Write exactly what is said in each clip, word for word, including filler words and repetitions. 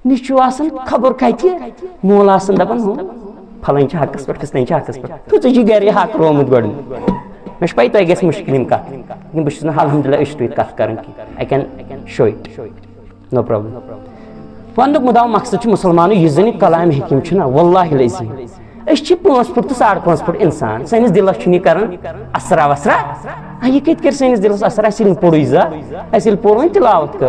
نِش چھُ آسان خبر کَتہِ، مول آسان دَپان، ہُہ، پھلٲنۍ چھِ حقس پٮ۪ٹھ، فِستٲنۍ چھِ حقس پٮ۪ٹھ۔ تھو، ژےٚ چھُے گرِ حق رومُت گۄڈٕ۔ مےٚ چھُ پَے تۄہہِ گژھِ مُشکِل یِم کَتھ، یِم بہٕ چھُس نہٕ الحمدللہ أچھ تُہۍ کَتھ کَران کینٛہہ۔ I can show it. No problem. وَننُک مُدعا مقصد چھُ مُسلمانو، یُس زَن یہِ کلام حکیم چھُنہ، واللہ العظیم، أسۍ چھِ پانٛژھ فُٹ تہٕ ساڑ پانٛژھ فُٹ اِنسان، سٲنِس دِلس چھُنہٕ یہِ کران اثرا وثرا۔ آ، یہِ کتہِ کرِ سٲنِس دِلس اثر؟ اَسہِ ییٚلہِ نہٕ پوٚرُے زانٛہہ، اَسہِ ییٚلہِ پوٚر وۄنۍ تِلاوت کٔر،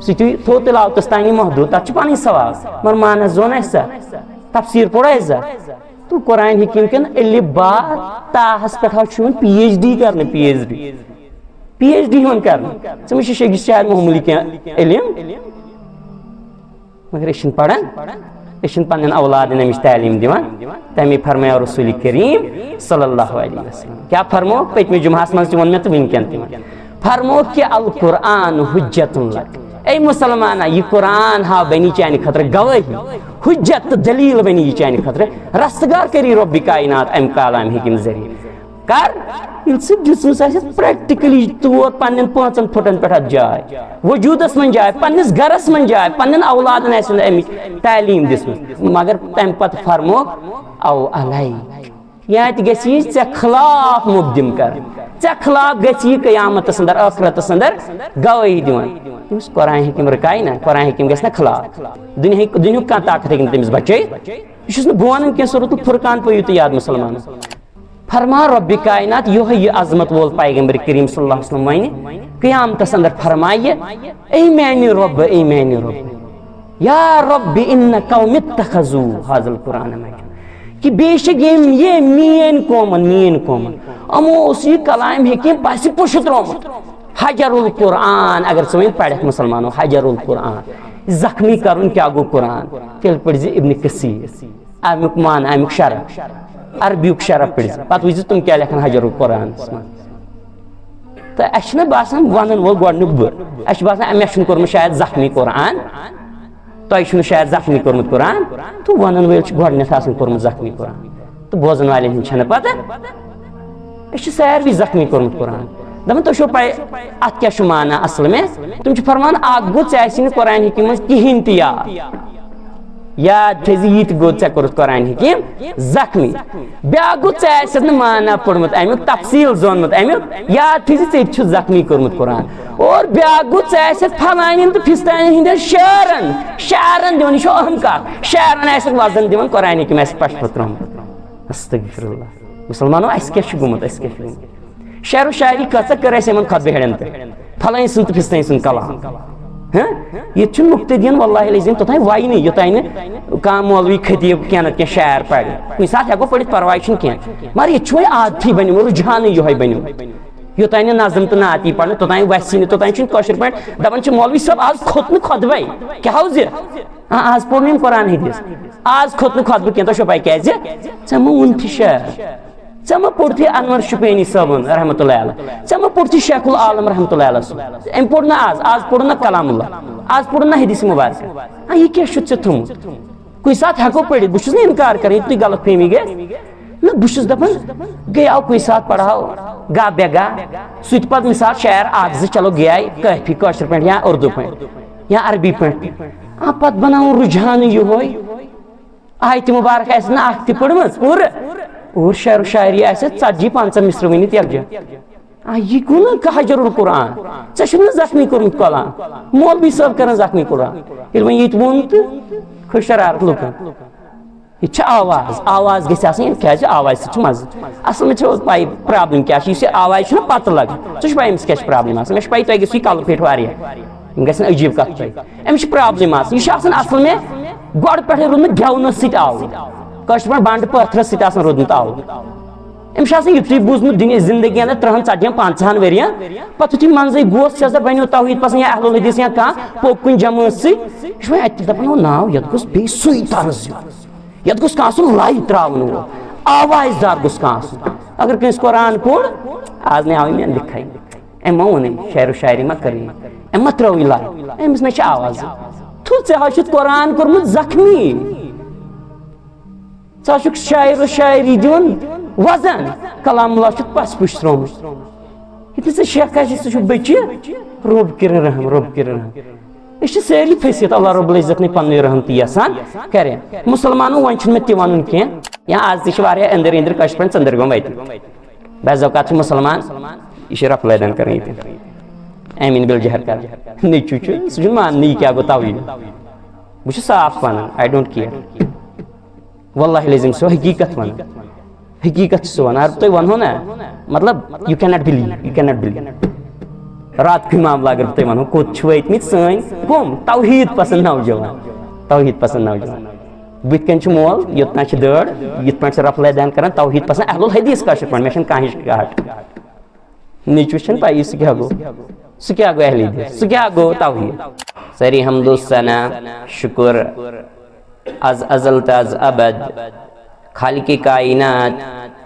سُہ تہِ تھوٚو تِلاوتس تانی محدوٗد، تتھ چھُ پنٕنۍ ثواب۔ مگر معنس زون اَسہِ سا، تفسیٖر پوٚر اَسہِ زانٛہہ۔ تہٕ قرآن حکیم کٮ۪ن الف با تاہس پٮ۪ٹھ حظ چھُ یِوان پی ایچ ڈی کرنہٕ، P H D, P H D یِوان کرنہٕ۔ ژٕ مےٚ چھِ شیخ شاید معموٗلی کینٛہہ علم، مگر أسۍ چھِنہٕ پران، أسۍ چھِنہٕ پننٮ۪ن اولادن امِچ تعلیٖم دِوان۔ تمی فرمایو رسول کریم صلی اللہ علیہ وسلم۔ کیٛاہ فرمو؟ پٔتمہِ جمعہس منٛز تہِ ووٚن مےٚ تہٕ وٕنکٮ۪ن تہِ وَنہٕ۔ فرمو کہ القرآن حجت لک۔ اے مسلمانہ، یہِ قرآن ہاو بنی چانہِ خٲطرٕ گوٲہی، حجت تہٕ دلیل بنی یہِ چانہِ خٲطرٕ۔ رستگار کری رب کائنات امہِ کلام حکیم ذریعہ۔ کر؟ ییٚلہِ ژٕ دِژمٕژ آسٮ۪تھ practically طور پننٮ۪ن پانٛژن فُٹن پٮ۪ٹھ اتھ جاے، وجوٗدس منٛز جاے، پننِس گرس منٛز جاے، پننٮ۪ن اولادن آسٮ۪ن امِچ تعلیٖم دِژمٕژ، مگر تمہِ پتہٕ فرموکھ، او علی، یا تہِ گژھِ یہِ ژےٚ خلاف مقدم کرُن، ژےٚ خلاف گژھِ یہِ قیامتس اندر، ٲخرتس اندر گوٲہی دِوان۔ یُس قرآن حکیم رُکایہِ نا، قرآن حکیم گژھِ نا خلاف۔ دُنیہٕکۍ، دُنیہُک کانٛہہ طاقت ہیٚکہِ نہٕ تٔمِس بچٲیِتھ۔ یہِ چھُس نہٕ بہٕ ونان کینٛہہ، سورۃ الفرقان پٔرِو تُہۍ یاد مُسلمانو۔ فرمان رب کائنات، یِہوٚے یہِ عظمت وول پیغمبر کریم صلی اللہ علیہ وسلم ونہِ، قیامتس اندر فرمایہِ، اے میانہِ رب، اے میانہِ رب، یا رب ان قوم اتخذوا هذا القرآن مهجورا، کہ بے شک یِم، یہ میٲنۍ قومن، میٲنۍ قومن، یِمو اوس یہِ کلام حکیم پسہِ پُشُت ترٛوومُت۔ حجر القرآن، اگر ژٕ وۄنۍ پرکھ مسلمانو، حجر القرآن، زخمی کرُن کیٛاہ گوٚو قرآن؟ تیٚلہِ پٔرۍ زِ ابن کثیر۔ امیُک معنی، امیُک شرح، عربیُک شرح پٔرۍ زِ۔ پتہٕ وٕچھ زِ تِم کیٛاہ لیکھن حجر القرآنس منٛز۔ تہٕ اَسہِ چھُنہ باسان ونان وول گۄڈٕنیُک بہٕ، اَسہِ چھُ باسان مےٚ چھُنہٕ کوٚرمُت شاید زخمی قرآن، تۄہہِ چھُنہٕ شاید زخمی کوٚرمُت قرآن، تہٕ ونان وٲلۍ چھِ گۄڈٕنٮ۪تھ آسان کوٚرمُت زخمی قرآن، تہٕ بوزن والٮ۪ن ہٕنٛز چھَنہٕ پتہ۔ أسۍ چھِ ساروی زخمی کوٚرمُت قرآن۔ دَپان، تۄہہِ چھو پَے اَتھ کیٛاہ چھُ معنی اصل میں؟ تِم چھِ فرمان، اَکھ گوٚو، ژےٚ آسہِ نہٕ قرآن حکیٖمس کِہیٖنۍ تہِ یاد۔ یاد تھٲیزِ، یہِ تہِ گوٚو، ژےٚ کوٚرُتھ قرآن حکیٖم زخمی۔ بیٛاکھ گوٚو، ژےٚ آسٮ۪تھ نہٕ معنی پوٚرمُت اَمیُک، تفصیٖل زونمُت اَمیُک۔ یاد تھٲیزِ، ژےٚ تہِ چھُ زخمی کوٚرمُت قرآن۔ اور بیٛاکھ گوٚو، ژےٚ آسٮ۪تھ فلانٮ۪ن تہٕ فستانٮ۪ن ہٕنٛدٮ۪ن شعرن، شعرن دِوان، یہِ چھُ اہم کَتھ، شعرن آسٮ۪کھ وزن دِوان، قرآن حکیٖم آسہِ پَشپَتھ ترٛوومُت۔ استغفر اللہ۔ مسلمانو، اَسہِ کیٛاہ چھُ گوٚمُت؟ اَسہِ کیٛاہ چھُ گوٚمُت؟ شعر و شاعری کۭژاہ کٔر اَسہِ یِمن خطبہٕ ہیٚرٮ۪ن تہٕ؟ فلٲنۍ سُنٛد تہٕ فِستٲنۍ سُنٛد کلام۔ ہہ؟ ییٚتہِ چھُنہٕ مُقتدیَن، واللہ العظیم، توٚتام وَیہِ نہٕ، یوٚتام نہٕ کانٛہہ مولوی خطیب کینٛہہ نَتہٕ کینٛہہ شعر پَرِ۔ کُنہِ ساتہٕ ہٮ۪کو پٔرِتھ، پَرواے چھُنہٕ کینٛہہ۔ مگر ییٚتہِ چھُ وۄنۍ عادتھٕے بَنیومُت، رُجحانٕے یِہوٚے بَنیومُت۔ یوٚتام نہٕ نظم تہٕ نعت یی پَرنہٕ، توٚتام وَسہِ نہٕ، توٚتام چھُنہٕ کٲشِر پٲٹھۍ دَپان چھِ، مولوی صٲب، آز کھوٚت نہٕ خطبَے۔ کیٛاہ حظ یہِ؟ آ، آز پوٚر نہٕ أمۍ قرآن حدیث۔ آز کھوٚت نہٕ خطبہٕ کینٛہہ، تۄہہِ چھو پَے کیٛازِ؟ ژےٚ مہٕ ووٚنتھٕے شعر۔ ژےٚ مہٕ پوٚرتھٕے انور شُپینی صٲبُن رحمتہ اللہ علیہ۔ ژےٚ مہٕ پوٚرتھٕے شیخ العالم رحمتہ اللہ علیہ صٲب۔ أمۍ پوٚر نہٕ آز، آز پوٚر نہٕ کلام اللہ، آز پوٚر نہٕ حدیث مبارکہ۔ آ، یہِ کیٛاہ چھُتھ ژےٚ تھوٚمُت؟ کُنہِ ساتہٕ ہٮ۪کو پٔرِتھ، بہٕ چھُس نہٕ اِنکار کران، یہِ تُہۍ غلط فہمی گٔے۔ نہ، بہٕ چھُس دَپان، گٔیاو کُنہِ ساتہٕ پَرہاو گاہ بے گاہ، سُہ تہِ پَتہٕ مِثال شعر اَکھ زٕ، چلو گٔیے کٲفی کٲشِر پٲٹھۍ یا اُردو پٲٹھۍ یا عربی پٲٹھۍ۔ آ، پَتہٕ بَناوُن رُجحانٕے یِہوٚے۔ آیتہِ مُبارک آسہِ نہٕ اَکھ تہِ پٔرمٕژ پوٗرٕ، اور شعر و شاعری آسہِ ژتجی پنٛژاہ مِصرٕ ؤنِتھ یَکجا۔ آ، یہِ گوٚو نہٕ حجر القرآن؟ ژےٚ چھُکھ نہٕ زخمی کوٚرمُت قرآن؟ مولوی صٲب کَران زخمی قرآن۔ ییٚلہِ وۄنۍ ییٚتہِ ووٚن تہٕ کھٔژ شرارت لُکَن۔ یہِ چھِ آواز، آواز گژھِ آسٕنۍ، کیٛازِ آوازِ سۭتۍ چھُ مَزٕ۔ اَصٕل منٛز چھِ پَے پرٛابلِم کیٛاہ چھِ، یُس یہِ آواز چھُنہ پَتہٕ لَگان، ژےٚ چھُ پَے أمِس کیٛاہ چھِ پرٛابلِم آسان۔ مےٚ چھِ پَے تۄہہِ گژھِ یہِ کَلہٕ پھیٚٹھ واریاہ، یِم گژھن عجیٖب کَتھ تۄہہِ۔ أمِس چھِ پرٛابلِم آسان، یہِ چھُ آسان اَصٕل مےٚ گۄڈٕ پٮ۪ٹھَے روٗدمُت گٮ۪ونَس سۭتۍ آوُر، کٲشِر پٲٹھۍ بَنٛڈٕ پٲتھرَس سۭتۍ آسان روٗدمُت آوُر۔ أمِس چھُ آسان یُتُے بوٗزمُت دُنیا زِندگی اَندَر تٕرٛہَن ژَتجِہَن پنٛژاہَن ؤرِیَن، پَتہٕ یُتھُے منٛزٕے گوس، ژےٚ ہسا بَنیو توحیٖد پَسنٛد یا اہل الحدیث یا کانٛہہ، پوٚک کُنہِ جمٲژ سۭتۍ، یہِ چھُ وۄنۍ اَتہِ تہِ دَپان، "او ناو، یَتھ گوٚژھ بیٚیہِ سُے طرز یُن، یَتھ گوٚژھ کانٛہہ آسُن لَے ترٛاوَن وول، آوازدار گوٚژھ کانٛہہ آسُن۔" اگر کٲنٛسہِ قرآن پوٚر، آز نہٕ آوٕے مےٚ لیکھَے، أمۍ ما ووٚنُے، شعر و شاعری ما کٔرٕے، أمۍ ما ترٛٲوٕے لَے، أمِس نہ چھِ آوازٕے۔ تھُو، ژےٚ حظ چھُتھ قرآن کوٚرمُت زخمی۔ ژٕ حظ چھُکھ شاعر و شاعری دِوان وزن، کلام اللہ چھُتھ پس پُش ترٛوومُت۔ یُتھُے ژٕ شیخ آسہِ، ژٕ چھُکھ بٔچہِ، رۄب کٔرِن رحم، رۄب کٔرِن رحم۔ أسۍ چھِ سٲری پھٔسِتھ، اللہ رب العزت نے پننُے رحمتی یژھان کرِ۔ مسلمانو، وۄنۍ چھُنہٕ مےٚ تہِ وَنُن کینٛہہ، یا آز تہِ چھِ واریاہ أنٛدٕرۍ أنٛدٕرۍ کٲشِر پٲٹھۍ ژٔنٛدٕر گٔمٕتۍ۔ بعض اوقات چھِ مسلمان، یہِ چھِ رفلہٕ ٲدان کران ییٚتہِ، آمین بالجہر کران۔ نیٚچوٗ چھُ، سُہ چھُنہٕ ماننٕے، یہِ کیٛاہ گوٚو توحیٖد؟ بہٕ چھُس صاف وَنان، I don't care۔ واللہ العظیم، سُہ حقیٖقت وَنان۔ حقیٖقت چھُ سُہ وَنان۔ اگر بہٕ تۄہہِ وَنہو نا، مطلب، you cannot believe، you cannot believe۔ رات کُے معاملہٕ اگر بہٕ تۄہہِ وَنہو، کوٚت چھِ وٲتمٕتۍ سٲنۍ کٕم توحیٖد پسنٛد نوجوان، توحیٖد پسنٛد نوجوان۔ بٕتھِ کَنۍ چھُ مول، یوٚتام چھِ دٲر، یِتھ پٲٹھۍ چھِ رفلہٕ ٲدان کران، توحیٖد پسنٛد اہل الحدیٖث کٲشِر پٲٹھۍ، مےٚ چھَنہٕ کانٛہہ ہِش کاٹھ۔ نیٚچوِس چھَنہٕ پَیی سُہ کیٛاہ گوٚو، سُہ کیٛاہ گوٚو اہل حدیٖث، سُہ کیٛاہ گوٚو توحیٖد۔ سٲری حمد و ثنا، شُکُر، از ازل تہٕ از ابد، خالق کائنات،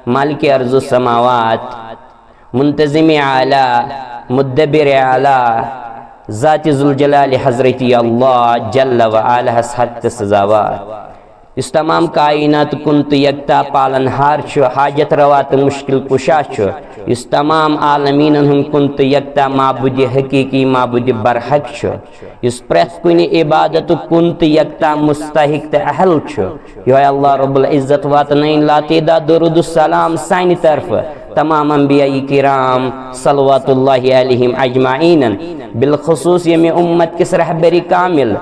مالک ارض و سماوات، منتظم اعلیٰ، مدبر اعلیٰ، ذات ذوالجلال حضرت اللہ جل و علا ہس حق تہٕ سزاوار، یُس تمام کائنات کُن تہٕ یکتا پالن ہار چھُ، حاجت روا تہٕ مشکل کشا چھُ، یُس تمام عالمینن ہُنٛد کُن تہٕ یکتا معبود حقیقی، معبود برحق چھُ، یُس پرٛٮ۪تھ کُنہِ عبادتُک کُن تہٕ یکتا مستحق تہٕ اہل چھُ، یہوے اللہ رب العزت واتنٲیِن لاتعداد درود و سلام سانہِ طرفہٕ تمام انبیاء کرام صلوات اللہ علیہم اجمعینن، بالخصوص ییٚمہِ امت کِس رہبر کامل،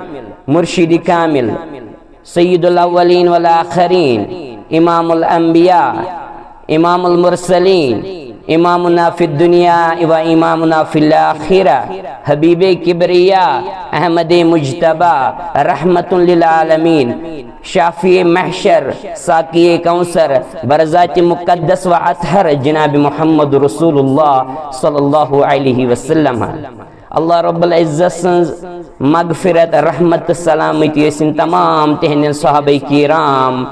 مرشد کامل، سید الاولین والآخرین، امام الانبیاء، امام المرسلین، امامنا فی الدنیا و امامنا فی الاخرہ، حبیب کبریا، احمد مجتبی، رحمت للعالمین، شافی محشر، ساقی کوثر، برذات مقدس و اطہر جناب محمد رسول اللہ صلی اللہ علیہ وسلم۔ اللہ رب العزت سٕنٛز مغفرت، رحمت تہٕ سلامتی ٲسِن تمام تِہنٛدٮ۪ن صحابہ کرام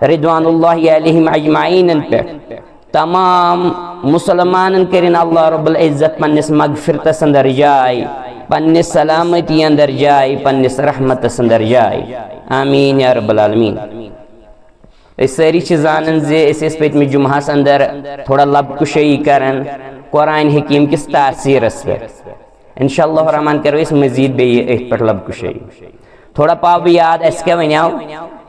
رضوان اللہ علیہم اجمعینن پٮ۪ٹھ۔ تمام مسلمانن کٔرِن اللہ رب العزت پننِس مغفرتس اندر جاے، پننِس سلامتی اندر جاے، پننِس رحمتس اندر جاے۔ آمین یا رب العالمین۔ أسۍ سٲری چھِ زانان زِ أسۍ ٲسۍ پٔتمہِ جمعہس اندر تھوڑا لب کُشٲیی کران قرآن حکیم کِس تاثیرس پٮ۪ٹھ۔ انشاءاللہ الرحمن کرو أسۍ مزید بیٚیہِ أتھۍ پٮ۪ٹھ لب کُشٲیی۔ تھوڑا پاو بہٕ یاد، اَسہِ کیٛاہ وَنیٛاو؟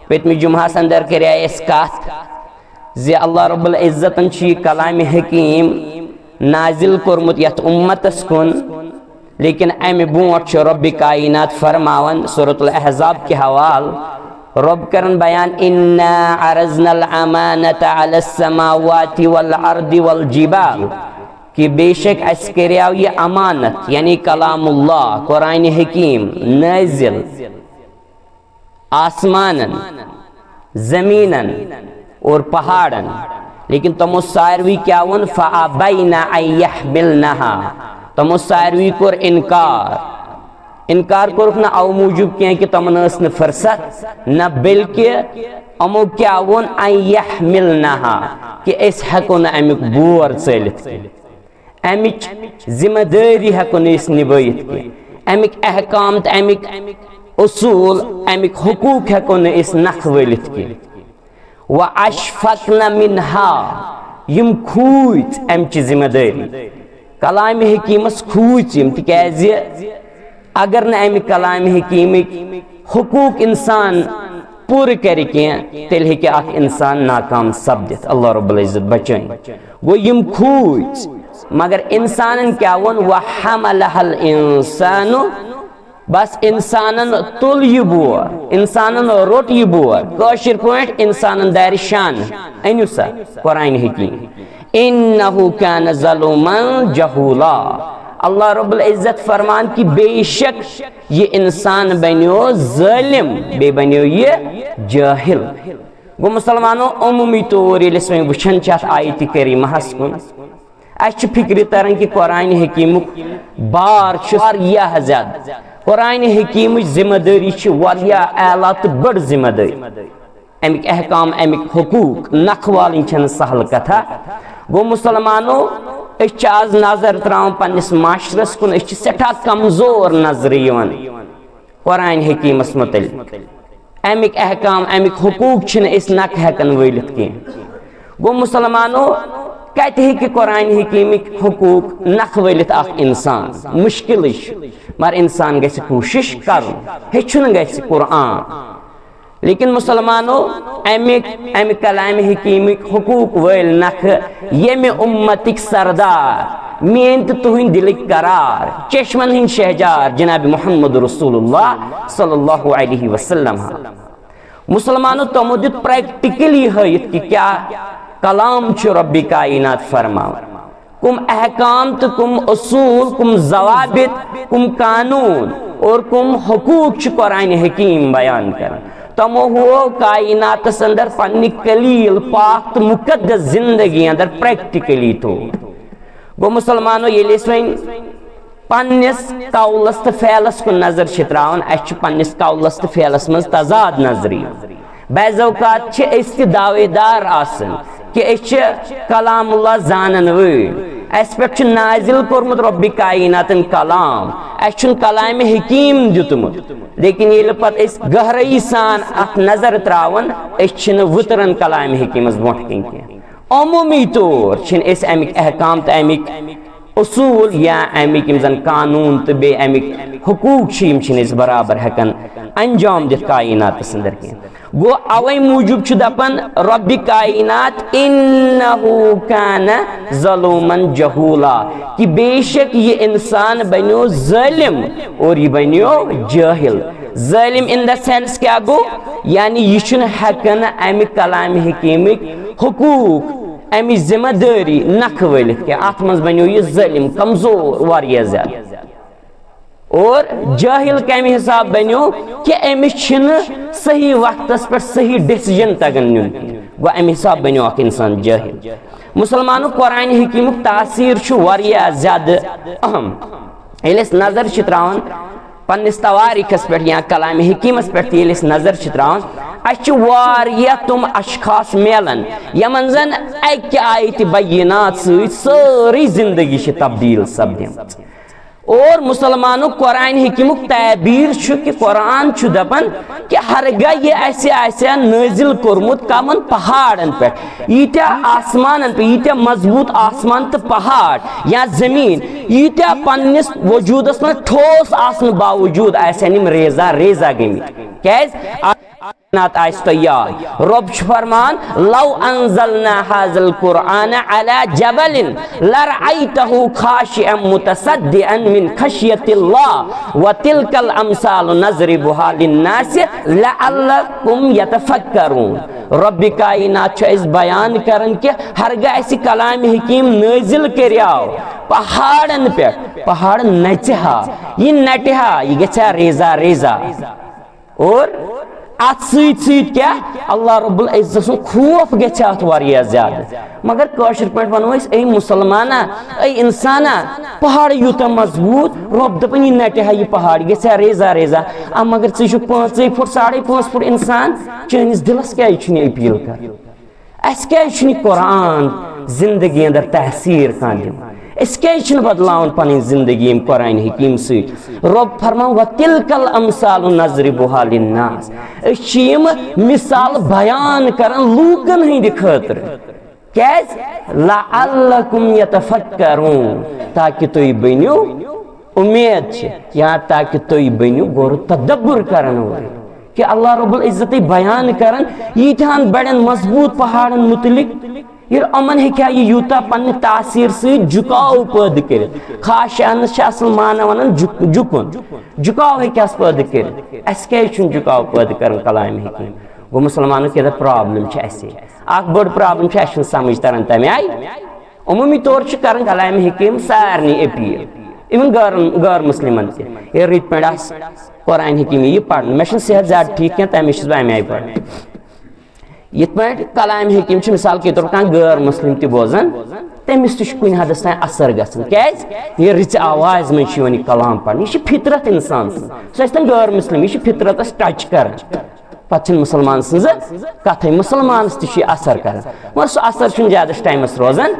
پٔتمہِ جمعہس اندر کریے اَسہِ کتھ زِ اللہ رب العزتن چھُ یہِ کلام حکیم نازل کوٚرمُت یتھ امتس کُن، لیکن امہِ برونٹھ چھُ رب کائنات فرماوان سورۃ الاحزاب کہِ حوالہٕ، رب کران بیان، انا عرضنا الامانة على السماوات والارض والجبال، کہ بے شک اسہِ کریاو یہِ امانت، یعنی کلام اللہ، قرآن حکیم، نازل آسمانن، زمینن اور پہاڑن، لیکن تمو ساروی کیا وون؟ فابین ان یحملنها، تمو ساروی کوٚر انکار۔ انکار کوٚرُکھ نہٕ او موٗجوٗب کینٛہہ کہِ تمن ٲس نہٕ فرصت، نہ بلکہِ یِمو کیا وون؟ ان یحملنها، کہِ أسۍ ہٮ۪کو نہٕ امیُک بور ژٲلِتھ کینٛہہ۔ امِچ ذمہ دٲری ہٮ۪کو نہٕ أسۍ نِبٲیِتھ کینٛہہ، امِکۍ احکام تہٕ امِکۍ اصوٗل، امِکۍ حقوٗق ہٮ۪کو نہٕ أسۍ نکھٕ وٲلِتھ کینٛہہ۔ واشفقن منها، یِم کھوٗژۍ امچہِ ذمہ دٲری۔ کلام حکیمس کھوٗژۍ یِم، تِکیازِ اگر نہٕ امہِ کلام حکیمٕکۍ حقوٗق انسان پوٗرٕ کرِ کینٛہہ، تیٚلہِ ہیٚکہِ اکھ انسان ناکام سپدِتھ۔ اللہ رب العزت بچٲیِن۔ گوٚو، یِم کھوٗژۍ، مگر انسانن کیٛاہ ووٚن؟ وحملها الانسان، بس انسانن تُل یہِ بور، انسانن روٚٹ یہِ بور۔ کٲشِر پٲٹھۍ، انسانن دارِ شانہٕ۔ أنِو سا قرآن حکیم۔ انه كان ظلوما جهولا۔ اللہ رب العزت فرمان کہ بے شک یہ انسان بنیو ظالم، بیٚیہِ بنیو یہ جاہل۔ گوٚو مسلمانو، عمومی طور ییٚلہِ أسۍ وۄنۍ وٕچھان چھِ اتھ آیتِ کریمہس کُن، اسہِ چھِ فکرِ تران کہ قرآن حکیمُک بار چھُ واریاہ زیادٕ۔ قرآن حکیمٕچ ذمہ دٲری چھِ واریاہ اعلیٰ تہٕ بٔڑ ذمہ دٲری۔ امیک احکام، امیک حقوق نکھوالٕنۍ چھنہٕ سہل کتھا۔ گوٚو مسلمانو، أسۍ چھِ آز نظر تراوان پننِس معاشرس کُن، أسۍ چھِ سٮ۪ٹھاہ کمزور نظرِ یِوان قرآن حکیمس متعلق۔ امیک احکام، امیک حقوق چھِنہٕ أسۍ نکھٕ ہٮ۪کان وٲلِتھ کینٛہہ۔ گوٚو مسلمانو، کتہِ ہیٚکہِ قرآن حکیمٕکۍ حقوق نکھٕ ؤلِتھ اکھ انسان؟ مشکلٕے چھُ، مگر انسان گژھِ کوٗشش کرُن، ہیٚچھُن گژھِ قرآن۔ لیکن مسلمانو، امہِ امہِ کلام حکیمٕکۍ حقوق وٲلۍ نکھٕ، ییٚمہِ امتٕکۍ سردار، میٲنۍ تہٕ تُہنٛدۍ دلٕکۍ قرار، چشمن ہٕنٛدۍ شہجار جناب محمد رسول اللہ صلی اللہ علیہ وسلم، مسلمانو تِمو دیُت پریکٹیکلی ہٲیِتھ کہِ کیٛاہ کلام چھُ رب کائنات فرماوان، کم احکام تہٕ کم اصول، کم ضوابط، کم قانون اور کم حقوق چھِ قرآن حکیم بیان کران۔ تِمو ہوو کائناتس اندر پننہِ کلیل پاک تہٕ مقدس زندگی اندر پریکٹیکلی تو۔ گوٚو مسلمانو، ییٚلہِ أسۍ وۄنۍ پننِس قولس تہٕ فعلس کُن نظر چھِ تراوان، اسہِ چھُ پننِس قولس تہٕ فعلس منٛز تضاد نظر یِوان۔ بعض اوقات چھِ أسۍ تہِ دعوے دار آسان کہِ أسۍ چھِ کلام اللہ زانن وٲلۍ، اسہِ پٮ۪ٹھ چھُ نازل کوٚرمُت رب کائناتن کلام، اسہِ چھُنہٕ کلام حکیم دیُتمُت، لیکن ییٚلہِ پتہٕ أسۍ گہرٲیی سان اتھ نظر تراوان، أسۍ چھِنہٕ وُتران کلام حکیمس برونٛٹھ کِنۍ کینٛہہ۔ عموٗمی طور چھِنہٕ أسۍ اَمِکۍ احکام تہٕ اَمِکۍ اصوٗل یا اَمِکۍ یِم زَن قانوٗن تہٕ بیٚیہِ اَمِکۍ حقوٗق چھِ، یِم چھِنہٕ أسۍ برابر ہٮ۪کان انجام دِتھ کائناتَس اندر کینٛہہ۔ گوٚو، اَوَے موٗجوٗب چھُ دَپان رۄبِ کائنات، "إنه كان ظلوما جهولا"، کہِ بے شک یہِ اِنسان بنیو ظٲلِم اور یہِ بنیو جٲہِل۔ ظٲلِم in the sense کیٛاہ گوٚو؟ یعنی یہِ چھُنہٕ ہٮ۪کان اَمہِ کلامِ حکیٖمٕکۍ حقوٗق، اَمِچ ذمہ دٲری نکھٕ وٲلِتھ کینٛہہ۔ اَتھ منٛز بنیو یہِ ظٲلِم، کمزور واریاہ زیادٕ۔ اور جٲہِل کَمہِ حساب بنیو؟ کہِ أمِس چھِنہٕ صحیح وقتس پٮ۪ٹھ صحیح decision تگان نیُن کینٛہہ۔ گوٚو، اَمہِ حساب بنیو اکھ اِنسان جٲہِل۔ مسلمانو، قرآن حکیٖمُک تاثیر چھُ واریاہ زیادٕ اہم۔ ییٚلہِ أسۍ نظر چھِ تراوان پننِس تواریخس پٮ۪ٹھ یا کلام حکیمس پٮ۪ٹھ تہِ ییٚلہِ أسۍ نظر چھِ تراوان، اسہِ چھِ واریاہ تِم اشخاص میلان یِمن زن اکہِ آیتِ بینات سۭتۍ سٲرٕے زندگی چھِ تبدیل سپدیمٕژ۔ اور مسلمانُک قرآن حکیمُک تعبیر چھُ کہِ قرآن چھُ دپان کہِ ہرگاہ یہِ اسہِ آسہِ ہا نٲزِل کوٚرمُت کمن پہاڑن پٮ۪ٹھ، ییٖتیٛاہ آسمانن پٮ۪ٹھ، ییٖتیٛاہ مضبوٗط آسمان تہٕ پہاڑ یا زمین، ییٖتیٛاہ پننِس وجوٗدس منٛز ٹھوس آسنہٕ باوجوٗد آسن یِم ریزہ ریزہ گٔمٕتۍ۔ کیٛازِ؟ کائنات آسہِ تۄہہِ یاد۔ رۄب چھُ فرمان، "لو انزلنا هذا القرآن على جبل لرأيته خاشعا متصدعا من خشية الله وتلك الأمثال نضربها للناس لعلهم يتفكرون"۔ رۄبِ کائنات چھُ اَسہِ بیان کران کہِ ہرگاہ اَسہِ کلامِ حکیٖم نٲزِل کریاو پہاڑن پٮ۪ٹھ، پہاڑ نژِ ہا، یہِ نٹہِ ہا، یہِ گژھِ ہا ریزہ ریزہ۔ اور اتھ سۭتۍ سۭتۍ کیٛاہ؟ اللہ رب العزت سُنٛد خوف گژھِ اتھ واریاہ زیادٕ۔ مگر کٲشِر پٲٹھۍ ونو أسۍ، اے مسلمانا، اے انسانا، پہاڑ یوٗتاہ مضبوٗط، رۄب دپان، یہِ نٹہِ ہا یہِ پہاڑ، یہِ گژھِ ہا ریزہ ریزہ۔ آ، مگر ژٕ چھُکھ پانٛژے فُٹ، ساڑے پانٛژھ فُٹ انسان، چٲنِس دِلس کیٛازِ چھُنہٕ یہِ appeal کران؟ اسہِ کیٛازِ چھُنہٕ یہِ قرآن زندگی اندر تاثیر کانٛہہ دِوان؟ أسۍ کیٛازِ چھِنہٕ بدلاوان پنٕنۍ زندگی ییٚمہِ قرآن حکیم سۭتۍ؟ رۄب فرمان، "وتلك الأمثال نضربها للناس"۔ أسۍ چھِ یِم مثال بیان کران لوٗکن ہٕنٛدِ خٲطرٕ۔ کیٛازِ؟ "لعلكم يتفكرون"، تاکہِ تُہۍ بٔنِو، اُمید چھِ، یا تاکہِ تُہۍ بٔنِو غور و تدبر کرن وٲلۍ۔ کہِ اللہ رب العزتٕے بیان کران ییٖتہن بڑٮ۪ن مضبوٗط پہاڑن متعلق، ییٚلہِ یِمن ہیٚکہِ ہا یہِ یوٗتاہ پننہِ تاثیر سۭتۍ جُکاو پٲدٕ کٔرِتھ۔ خاشعن چھِ اصل معنی ونان جُک-، جُکُن۔ جُکاو ہیٚکہِ ہس پٲدٕ کٔرِتھ۔ اسہِ کیٛازِ چھُنہٕ جُکاو پٲدٕ کران کلامِ حکیم؟ گوٚو، مسلمانو کیٛاہ problem چھِ اسہِ؟ اکھ بٔڑ problem چھِ، اسہِ چھُنہٕ سمجھ تران تمہِ آیہِ۔ عموٗمی طور چھِ کران کلامِ حکیم سارنٕے appeal، even غٲر، غٲر مسلمن تہِ۔ ییٚلہِ رٕتۍ پٲٹھۍ آسہِ قرآن حکیم یہِ پرنہٕ، مےٚ چھُنہٕ صحت زیادٕ ٹھیٖک کینٛہہ، تمہِ وِزِ چھُس بہٕ امہِ آیہِ پران۔ یِتھ پٲٹھۍ کلامِ حکیم چھُ، مثال کے طور پر کانٛہہ غٲر مسلم تہِ بوزان، تٔمِس تہِ چھُ کُنہِ حدس تام اثر گژھان۔ کیٛازِ؟ یہِ رٕژِ آوازِ منٛز چھُ یِوان یہِ کلام پرنہٕ، یہِ چھِ فطرت انسان سٕنٛز۔ سُہ ٲسۍ تن غٲر مسلم، یہِ چھِ فطرتس touch کران۔ پتہٕ چھِنہٕ مسلمان سٕنٛز کتھٕے، مسلمانس تہِ چھُ یہِ اثر کران، مگر سُہ اثر چھُنہٕ زیادس ٹایمس روزان۔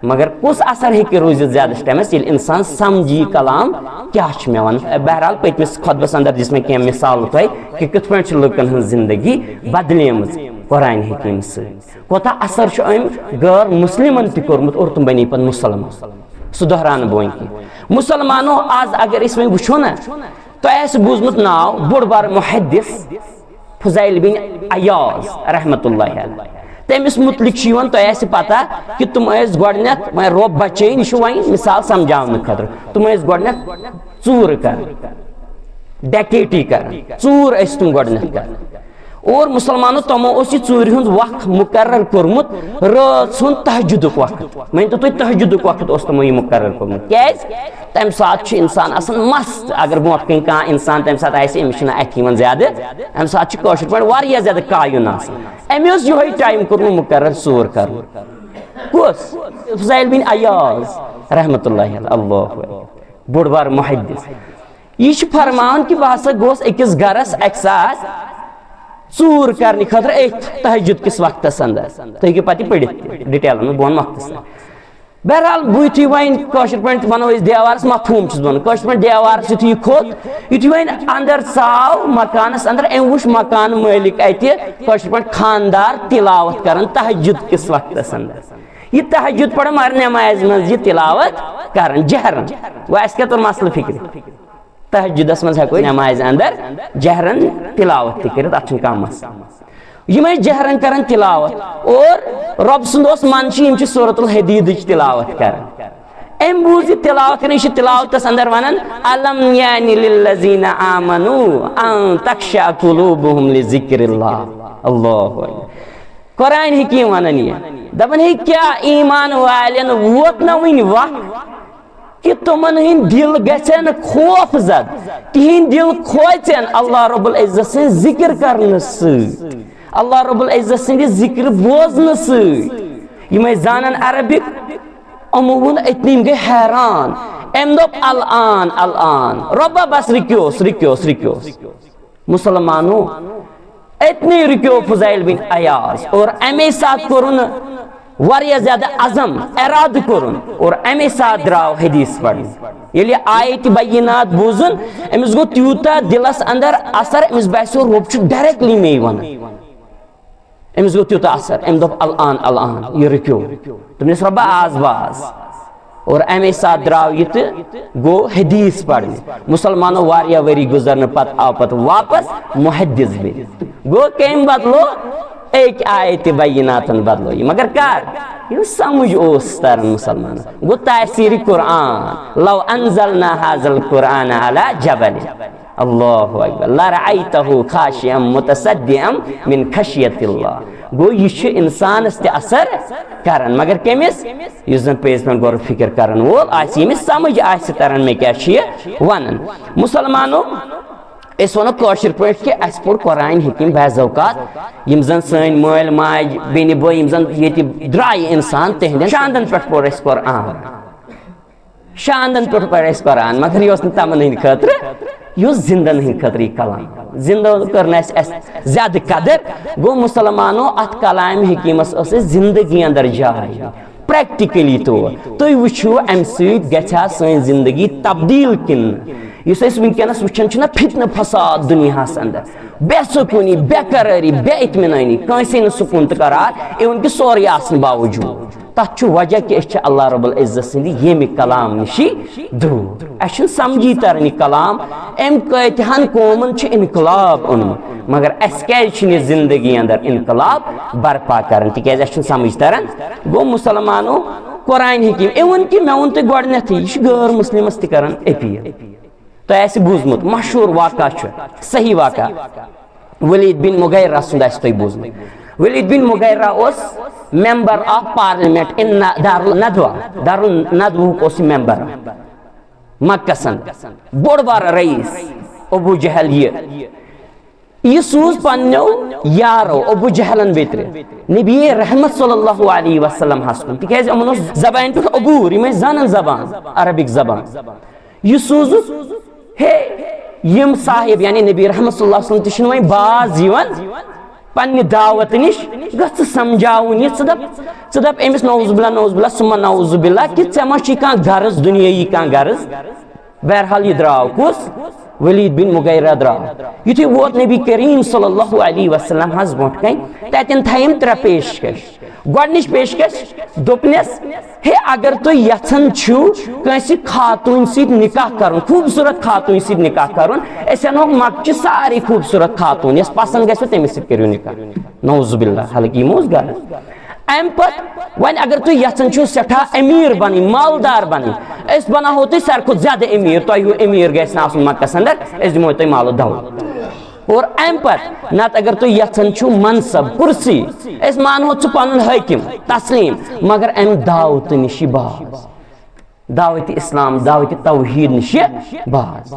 مگر کُس اثر ہیٚکہِ روٗزِتھ زیادس ٹایمس؟ ییٚلہِ انسان سمجھی یہِ کلام کیٛاہ چھُ مےٚ ونان۔ بہرحال، پٔتمِس خطبس اندر دِژ مےٚ کینٛہہ مثال تۄہہِ کہِ کِتھ پٲٹھۍ چھِ لُکن ہٕنٛز زندگی بدلیمٕژ۔ قرآن حکیم سۭتۍ کوتاہ اثر چھُ أمۍ غٲر مسلمن تہِ کوٚرمُت اور تِم بنے پتہٕ مسلمان۔ سُہ دۄہراونہٕ بہٕ وۄنۍ کینٛہہ۔ مسلمانو، آز اگر أسۍ وۄنۍ وٕچھو نا، تۄہہِ آسہِ بوٗزمُت ناو بوٚڑ بار محدث فضیل بن عیاض رحمتہ اللہ علیہ۔ تٔمِس مُتعلِق چھُ یِوان، تۄہہِ آسہِ پتہ کہِ تِم ٲسۍ گۄڈٕنٮ۪تھ، وۄنۍ رۄب بچٲیِن، یہِ چھُ وۄنۍ مثال سمجھاونہٕ خٲطرٕ، تِم ٲسۍ گۄڈٕنٮ۪تھ ژوٗرٕ کران، ڈکیتی کران، ژوٗر ٲسۍ تِم گۄڈٕنٮ۪تھ کران۔ اور مسلمانو، تِمو اوس یہِ ژوٗرِ ہُنٛد وق مُقرر کوٚرمُت، رٲژ ہُنٛد تہجدُک وقت۔ مٲنۍ تو تُہۍ، تہجدُک وقت اوس تِمو یہِ مُقرر کوٚرمُت۔ کیٛازِ؟ تَمہِ ساتہٕ چھُ اِنسان آسان مست۔ اگر برونٛٹھ کَنہِ کانٛہہ اِنسان تَمہِ ساتہٕ آسہِ، أمِس چھُنہٕ اَتھِ یِوان زیادٕ، اَمہِ ساتہٕ چھُ کٲشِر پٲٹھۍ واریاہ زیادٕ کایُن آسان۔ أمۍ اوس یِہوٚے ٹایم کوٚرمُت مُقرر ژوٗر کَرُن۔ کُس؟ فضیل بن عیاض رحمتہ اللہ علیہ، اللہ اکبر، بوٚڑ بار محدث۔ یہِ چھُ فرماوان کہِ بہٕ ہسا گوس أکِس گرس اَکہِ ساتہٕ ژوٗر کرنہٕ خٲطرٕ أتھۍ تہجد کِس وقتس اندر۔ تُہۍ ہیٚکِو پتہٕ یہِ پٔرِتھ تہِ ڈیٹیلن منٛز، بہٕ وَنہٕ وقتس اندر۔ بہرحال، بہٕ یُتھُے وۄنۍ کٲشِر پٲٹھۍ وَنو أسۍ دیوارس مَتھوٗم چھُس بہٕ وَنان، کٲشِر پٲٹھۍ دیوارس یُتھُے یہِ کھوٚت، یُتھُے وۄنۍ اندر ژاو مکانس اندر، أمۍ وُچھ مکان مٲلِک اَتہِ کٲشِر پٲٹھۍ خاندار تلاوت کران تہجد کِس وقتس اندر۔ یہِ تہجد پران مگر نمازِ منٛز یہِ تلاوت کران جہرن۔ وۄنۍ اَسہِ کیٛاہ توٚر مسلہٕ فِکرِ؟ تہجدس منٛز ہٮ۪کو أسۍ نمازِ اندر جہرن تلاوت تہِ کٔرِتھ، اتھ چھُنہٕ کانٛہہ مسلہٕ۔ یِم ٲسۍ جہرن کران تلاوت، اور رۄب سُنٛد اوس منشی، یِم چھِ سورۃ الحدیدٕچ تلاوت کران۔ أمۍ بوٗز یہِ تلاوت کران، یہِ چھِ تلاوتس اندر ونان، "الم یعنی للذین آمنوا ان تخشع قلوبہم لذکر اللہ۔" اللہ اکبر۔ قرآن حکیم ونان یہِ، دپان ہے، کیٛاہ ایمان والٮ۪ن ووت نہ وُنہِ وق؟ کہ تِمن ہٕنٛدۍ دِل گژھن خوف زد، تِہنٛدۍ دِل کھوژن اللہ رب العزت سٕنٛز ذکر کرنہٕ سۭتۍ، اللہ رب العزت سٕنٛدِ ذکر بوزنہٕ سۭتۍ۔ یِم ٲسۍ زانان عربک، یِمو ووٚن أتنی، یِم گٔے حیران۔ أمۍ دوٚپ، "الآن، الآن، رۄبا، بس رُکیوس، رُکیوس، رُکیوس۔" مسلمانو، أتنی رُکیو فضیل بن عیاض اور اَمے ساتہٕ کوٚرُن واریاہ زیادٕ عزم، ارادٕ کوٚرُن اور اَمے ساتہٕ درٛاو حدیث پرنہِ۔ ییٚلہِ آیت بینات بوٗزُن، أمِس گوٚو تیوٗتاہ دِلس اندر اثر، أمِس باسیو رۄب چھُ ڈائریکٹلی مے ونان۔ أمِس گوٚو تیوٗتاہ اثر، أمۍ دوٚپ، "الآن، الآن، یہِ رُکیو۔" دوٚپنس، "رۄبا، آز باز۔" اور اَمے ساتہٕ درٛاو یہِ تہٕ گوٚو حدیث پرنہِ۔ مسلمانو واریاہ ؤری گُزرنہٕ پتہٕ آو پتہٕ واپس محدث بٔنِتھ۔ گوٚو کٔمۍ بدلو؟ أکۍ آیتِ بیناتن بدلو یہِ۔ مگر کر؟ ییٚلہِ سمجھ اوس تران مسلمانن۔ گوٚو تاثیر قرآن۔ لو انزلنا هذا القرآن على جبل، اللہ اکبر، لرأيته خاشعا متصدعا من خشية الله۔ گوٚو یہِ چھُ انسانس تہِ اثر کران، مگر کٔمِس؟ یُس زن پٔزۍ پٲٹھۍ غور و فکر کرن وول آسہِ، ییٚمِس سمجھ آسہِ تران مےٚ کیٛاہ چھُ یہِ ونان۔ مسلمانو، أسۍ ونو کٲشِر پٲٹھۍ کہِ اَسہِ پوٚر قرآن حکیم بعض اوقات، یِم زن سٲنۍ مٲلۍ ماجہِ، بیٚنہِ بٲے، یِم زن ییٚتہِ درٛایہِ انسان، تِہنٛدٮ۪ن شاندن پٮ۪ٹھ پوٚر اَسہِ قرآن۔ شاندن پٮ۪ٹھ پَرِ اَسہِ قرآن، مگر یہِ اوس نہٕ تِمن ہٕنٛدِ خٲطرٕ، یہِ اوس زِندن ہٕنٛدِ خٲطرٕ یہِ کلام۔ زِندو کٔر نہٕ اَسہِ، اَسہِ زیادٕ قدر۔ گوٚو مسلمانو، اَتھ کلامِ حکیٖمس ٲس اَسہِ زندگی اندر جاے، پریکٹیکلی طور۔ تُہۍ وٕچھِو، اَمہِ سۭتۍ گژھِ ہا سٲنۍ زندگی تبدیٖل کِنہٕ نہٕ؟ یُس أسۍ وٕنکیٚنس وٕچھان چھِنہ، فتنہٕ فساد دُنیاہس اندر، بے سکوٗنی، بے قرٲری، بے اطمینٲنی، کٲنٛسے نہٕ سکوٗن تہٕ قرار، اِوٕن کہِ سورُے آسنہٕ باوجوٗد۔ تَتھ چھُ وجہ کہِ أسۍ چھِ اللہ رب العزت سٕنٛدِ ییٚمہِ کلام نِشی دوٗر۔ اَسہِ چھُنہٕ سمجھی تران یہِ کلام، أمۍ کۭتِہن قومن چھُ انقلاب اوٚنمُت، مگر اَسہِ کیٛازِ چھُنہٕ یہِ زندگی اندر انقلاب برپا کران؟ تِکیٛازِ اَسہِ چھُنہٕ سمجھ تران۔ گوٚو مسلمانو، قرآن حکیم، اِوٕن کہِ مےٚ ووٚن تۄہہِ گۄڈٕنیتھٕے، یہِ چھُ غٲر مسلمس تہِ کران اپیٖل۔ تۄہہِ آسہِ بوٗزمُت، مشہوٗر واقعہ چھُ، صحیح واقعہ۔ ولید بن مغیرہ سُنٛد آسہِ تۄہہِ بوٗزمُت۔ ولید بن مغیرہ اوس member of parliament in نا-، دارالندوہ، دارالندوہُک اوس یہِ member مکہ سن، بوٚڑ بارٕ رئیس ابو جہل۔ یہِ، یہِ سوٗز پننیو یارو ابو جہلن بیترِ نبی رحمت صلی اللہ علیہ وسلم ہس کُن، تِکیازِ یِمن اوس زبانہِ پٮ۪ٹھ عبوٗر، یِم ٲسۍ زانان زبان، عربِک زبان۔ یہِ سوٗزُکھ، ہے، یِم صاحب، یعنی نبی رحمت صلی اللہ علیہ وسلم تہِ چھِنہٕ وۄنۍ باز یِوان پننہِ دعوت نِش، گژھ ژٕ سمجھاوُن یہِ، ژٕ دپ، ژٕ دپ أمِس نعوذ باللہ، نعوذ باللہ، ثم نعوذ باللہ، کہِ ژےٚ ما چھُے کانٛہہ غرض، دُنیٲیی کانٛہہ غرض۔ بہرحال، یہِ درٛاو کُس؟ ولید بن مغیرہ درٛاو۔ یُتھُے ووت نبی کریم صلی اللہ علیہ وسلم حظ برونٛٹھ کنہِ، تتٮ۪ن تھایَم ترٛےٚ پیشکش۔ گۄڈٕنِچ پیشکش دوٚپنس، ہے، اگر تُہۍ یژھان چھِو کٲنٛسہِ خاتوٗنۍ سۭتۍ نکاح کرُن، خوٗبصوٗرت خاتوٗنۍ سۭتۍ نکاح کرُن، أسۍ انہوکھ مکچہِ سارے خوٗبصوٗرت خاتوٗن، یۄس پسند گژھِ، تٔمِس سۭتۍ کٔرِو نکاح۔ نعوذ باللہ، حالانکہ یہِ ما اوس غلط۔ امہِ پتہٕ وۄنۍ اگر تُہۍ یژھان چھِو سٮ۪ٹھاہ أمیٖر بنٕنۍ، مالدار بنٕنۍ، أسۍ بناوہو تُہۍ ساروی کھۄتہٕ زیادٕ أمیٖر، تۄہہِ ہیوٗ أمیٖر گژھِ نہٕ آسُن مکس اندر، أسۍ دِمو تۄہہِ مال و دولت۔ اور امہِ پتہٕ نتہٕ اگر تُہۍ یژھان چھِو منصب، کرسی، أسۍ مانہو ژٕ پنُن حٲکِم، تسلیٖم، مگر امہِ دعوتہٕ نِش یہِ باز۔ دعوت اسلام، دعوت توحید نِش یہِ باز۔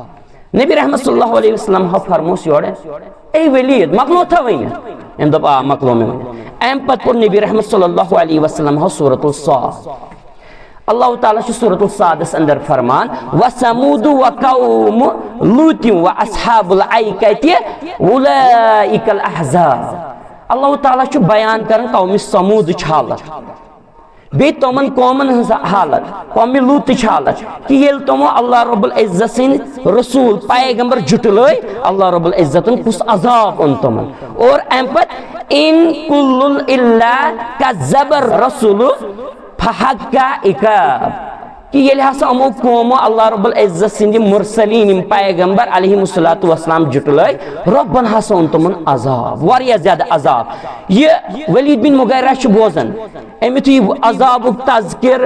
نبی رحمت صلی اللہ علیہ وسلم ہا فرموس یورٕ، اے ولید، مۄکلو تھا ؤنِتھ؟ أمۍ دوٚپ، آ، مۄکلو مےٚ ؤنِتھ۔ امہِ پتہٕ پوٚر نبی رحمت صلی اللہ علیہ وسلم ہا سورۃ الصاد۔ اللہ تعالیٰ چھُ سورۃ الصادس اندر فرمان، وثمود وقوم لوط واصحاب الایکۃ اولئک الاحزاب۔ اللہ تعالیٰ چھُ بیان کران قوم ثمودٕچ حالت، بیٚیہِ تِمن قومن ہٕنٛز حالت، قوم لوطٕچ حالت، کہِ ییٚلہِ تِمو اللہ رب العزت سٕنٛدۍ رسول پیغمبر جُٹلٲے، اللہ رب العزتن کُس عذاب اوٚن تِمن۔ اور امہِ پتہٕ، ان کل الا کذب الرسل فحق عقاب، کہِ ییٚلہِ ہسا یِمو قومو اللہ رب العزت سٕنٛدۍ مرسلین، یِم پیغمبر علیہم الصلوۃ والسلام جُٹلٲے، رۄبن ہسا اوٚن تِمن عذاب، واریاہ زیادٕ عذاب۔ یہِ ولید بن مغیرہ چھُ بوزان، أمۍ یُتھُے عذابُک تذکر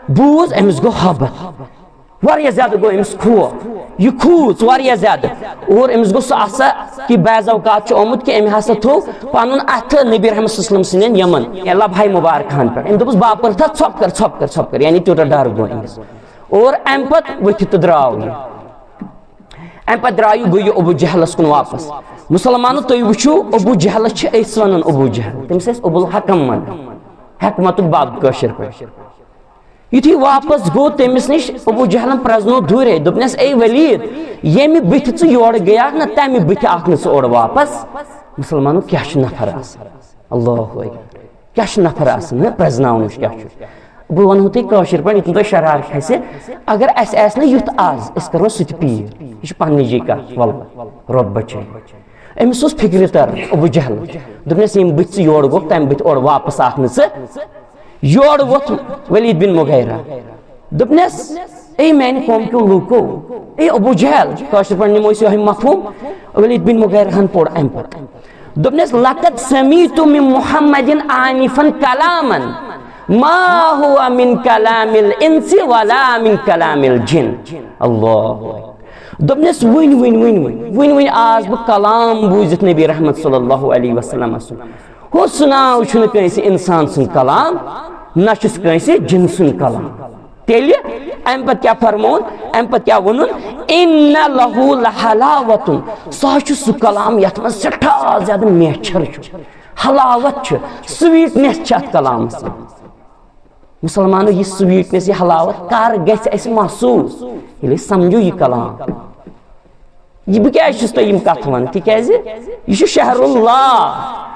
بوٗز، أمِس گوٚو ہبت، واریاہ زیادٕ گوٚو أمِس خوف، یہِ کھوٗژ واریاہ زیادٕ۔ اور أمِس گوٚو سُہ آسا کہِ بعض اوقات چھُ آمُت کہِ أمۍ ہسا تھوٚو پنُن اَتھٕ نبی رحمت صلی اللہ علیہ وسلم سٕنٛدٮ۪ن یِمن، یا لبہٕ ہاے مبارکہن پٮ۪ٹھ۔ أمۍ دوٚپُس، باپٲرۍ تھا ژھۄپہٕ کر، ژھۄپہٕ کر، ژھۄپہٕ کر، یعنی تیوٗتاہ ڈر گوٚو أمِس۔ اور امہِ پتہٕ ؤتھِتھ تہٕ درٛاو یہِ۔ امہِ پتہٕ درٛاو یہِ، گوٚو یہِ ابو جہلس کُن واپس۔ مسلمانو، تُہۍ وٕچھِو، ابو جہلس چھِ أسۍ ونان ابو جہل، تٔمِس ٲسۍ ابو الحکم ونان، حکمتُک باب کٲشِر پٲٹھۍ۔ یُتھُے واپس گوٚو تٔمِس نِش، ابو جہلن پرزنوو دوٗرے، دوٚپنس، اے ولید، ییٚمہِ بٕتھِ ژٕ یورٕ گٔیاکھ نہ، تمہِ بٕتھِ آکھ نہٕ ژٕ اورٕ واپس۔ مسلمانو، کیٛاہ چھُ نفر آسان؟ اللہ اکبر۔ کیٛاہ چھُ نفر آسان، ہہ؟ پرزناونٕچ کیٛاہ چھُ؟ بہٕ ونہو تۄہہِ کٲشِر پٲٹھۍ، یُتھ نہٕ تۄہہِ شرارت کھسہِ۔ اگر اسہِ آسہِ نہ یُتھ آز، أسۍ کرو سُہ تہِ پیٖر۔ یہِ چھِ پننہِ جایہِ کتھ، وللہ، رۄب بچٲیِن۔ أمِس اوس فکرِ تران، ابو جہل۔ دوٚپنس، ییٚمہِ بٕتھِ ژٕ یورٕ گوٚکھ، تمہِ بٕتھِ اورٕ واپس آکھ نہٕ ژٕ۔ یورٕ ووٚتھ ولید بن مغیرہ۔ دوٚپنس، اے میانہِ قوم کیو لوٗکو، اے ابو جہل، کٲشِر پٲٹھۍ نِمو أسۍ یِہوٚے مفہوٗم، ولید بن مغیرہن پوٚر امہِ پتہٕ۔ دوٚپنس، لقد سمعت من محمد آنفا کلاما ما هو من کلام الانس ولا من کلام الجن۔ اللہ۔ دوٚپنس، وٕنۍ، وٕنۍ، وٕنۍ، وٕنۍ، وٕنۍ، وٕنۍ آس بہٕ کلام بوٗزِتھ نبی رحمت صلی اللہ علیہ وسلم سُنٛد۔ ہُہ سُہ ناو چھُنہٕ کٲنٛسہِ انسان سُنٛد کلام، نہ چھُس کٲنٛسہِ جِن سُنٛد کلام۔ تیٚلہِ امہِ پتہٕ کیٛاہ فرمووُن؟ امہِ پتہٕ کیٛاہ ووٚنُن؟ ان لہ لحلاوتن، سُہ حظ چھُ سُہ کلام یتھ منٛز سٮ۪ٹھاہ زیادٕ میچھر چھُ، حلاوت چھُ، سویٹنس چھِ اتھ کلامس منٛز۔ مسلمانو، یہِ سویٹنس، یہِ حلاوت کر گژھِ اسہِ محسوٗس؟ ییٚلہِ أسۍ سمجھو یہِ کلام۔ یہِ بہٕ کیٛازِ چھُس تۄہہِ یِم کتھٕ ونان؟ تِکیٛازِ یہِ چھُ شہر اللہ،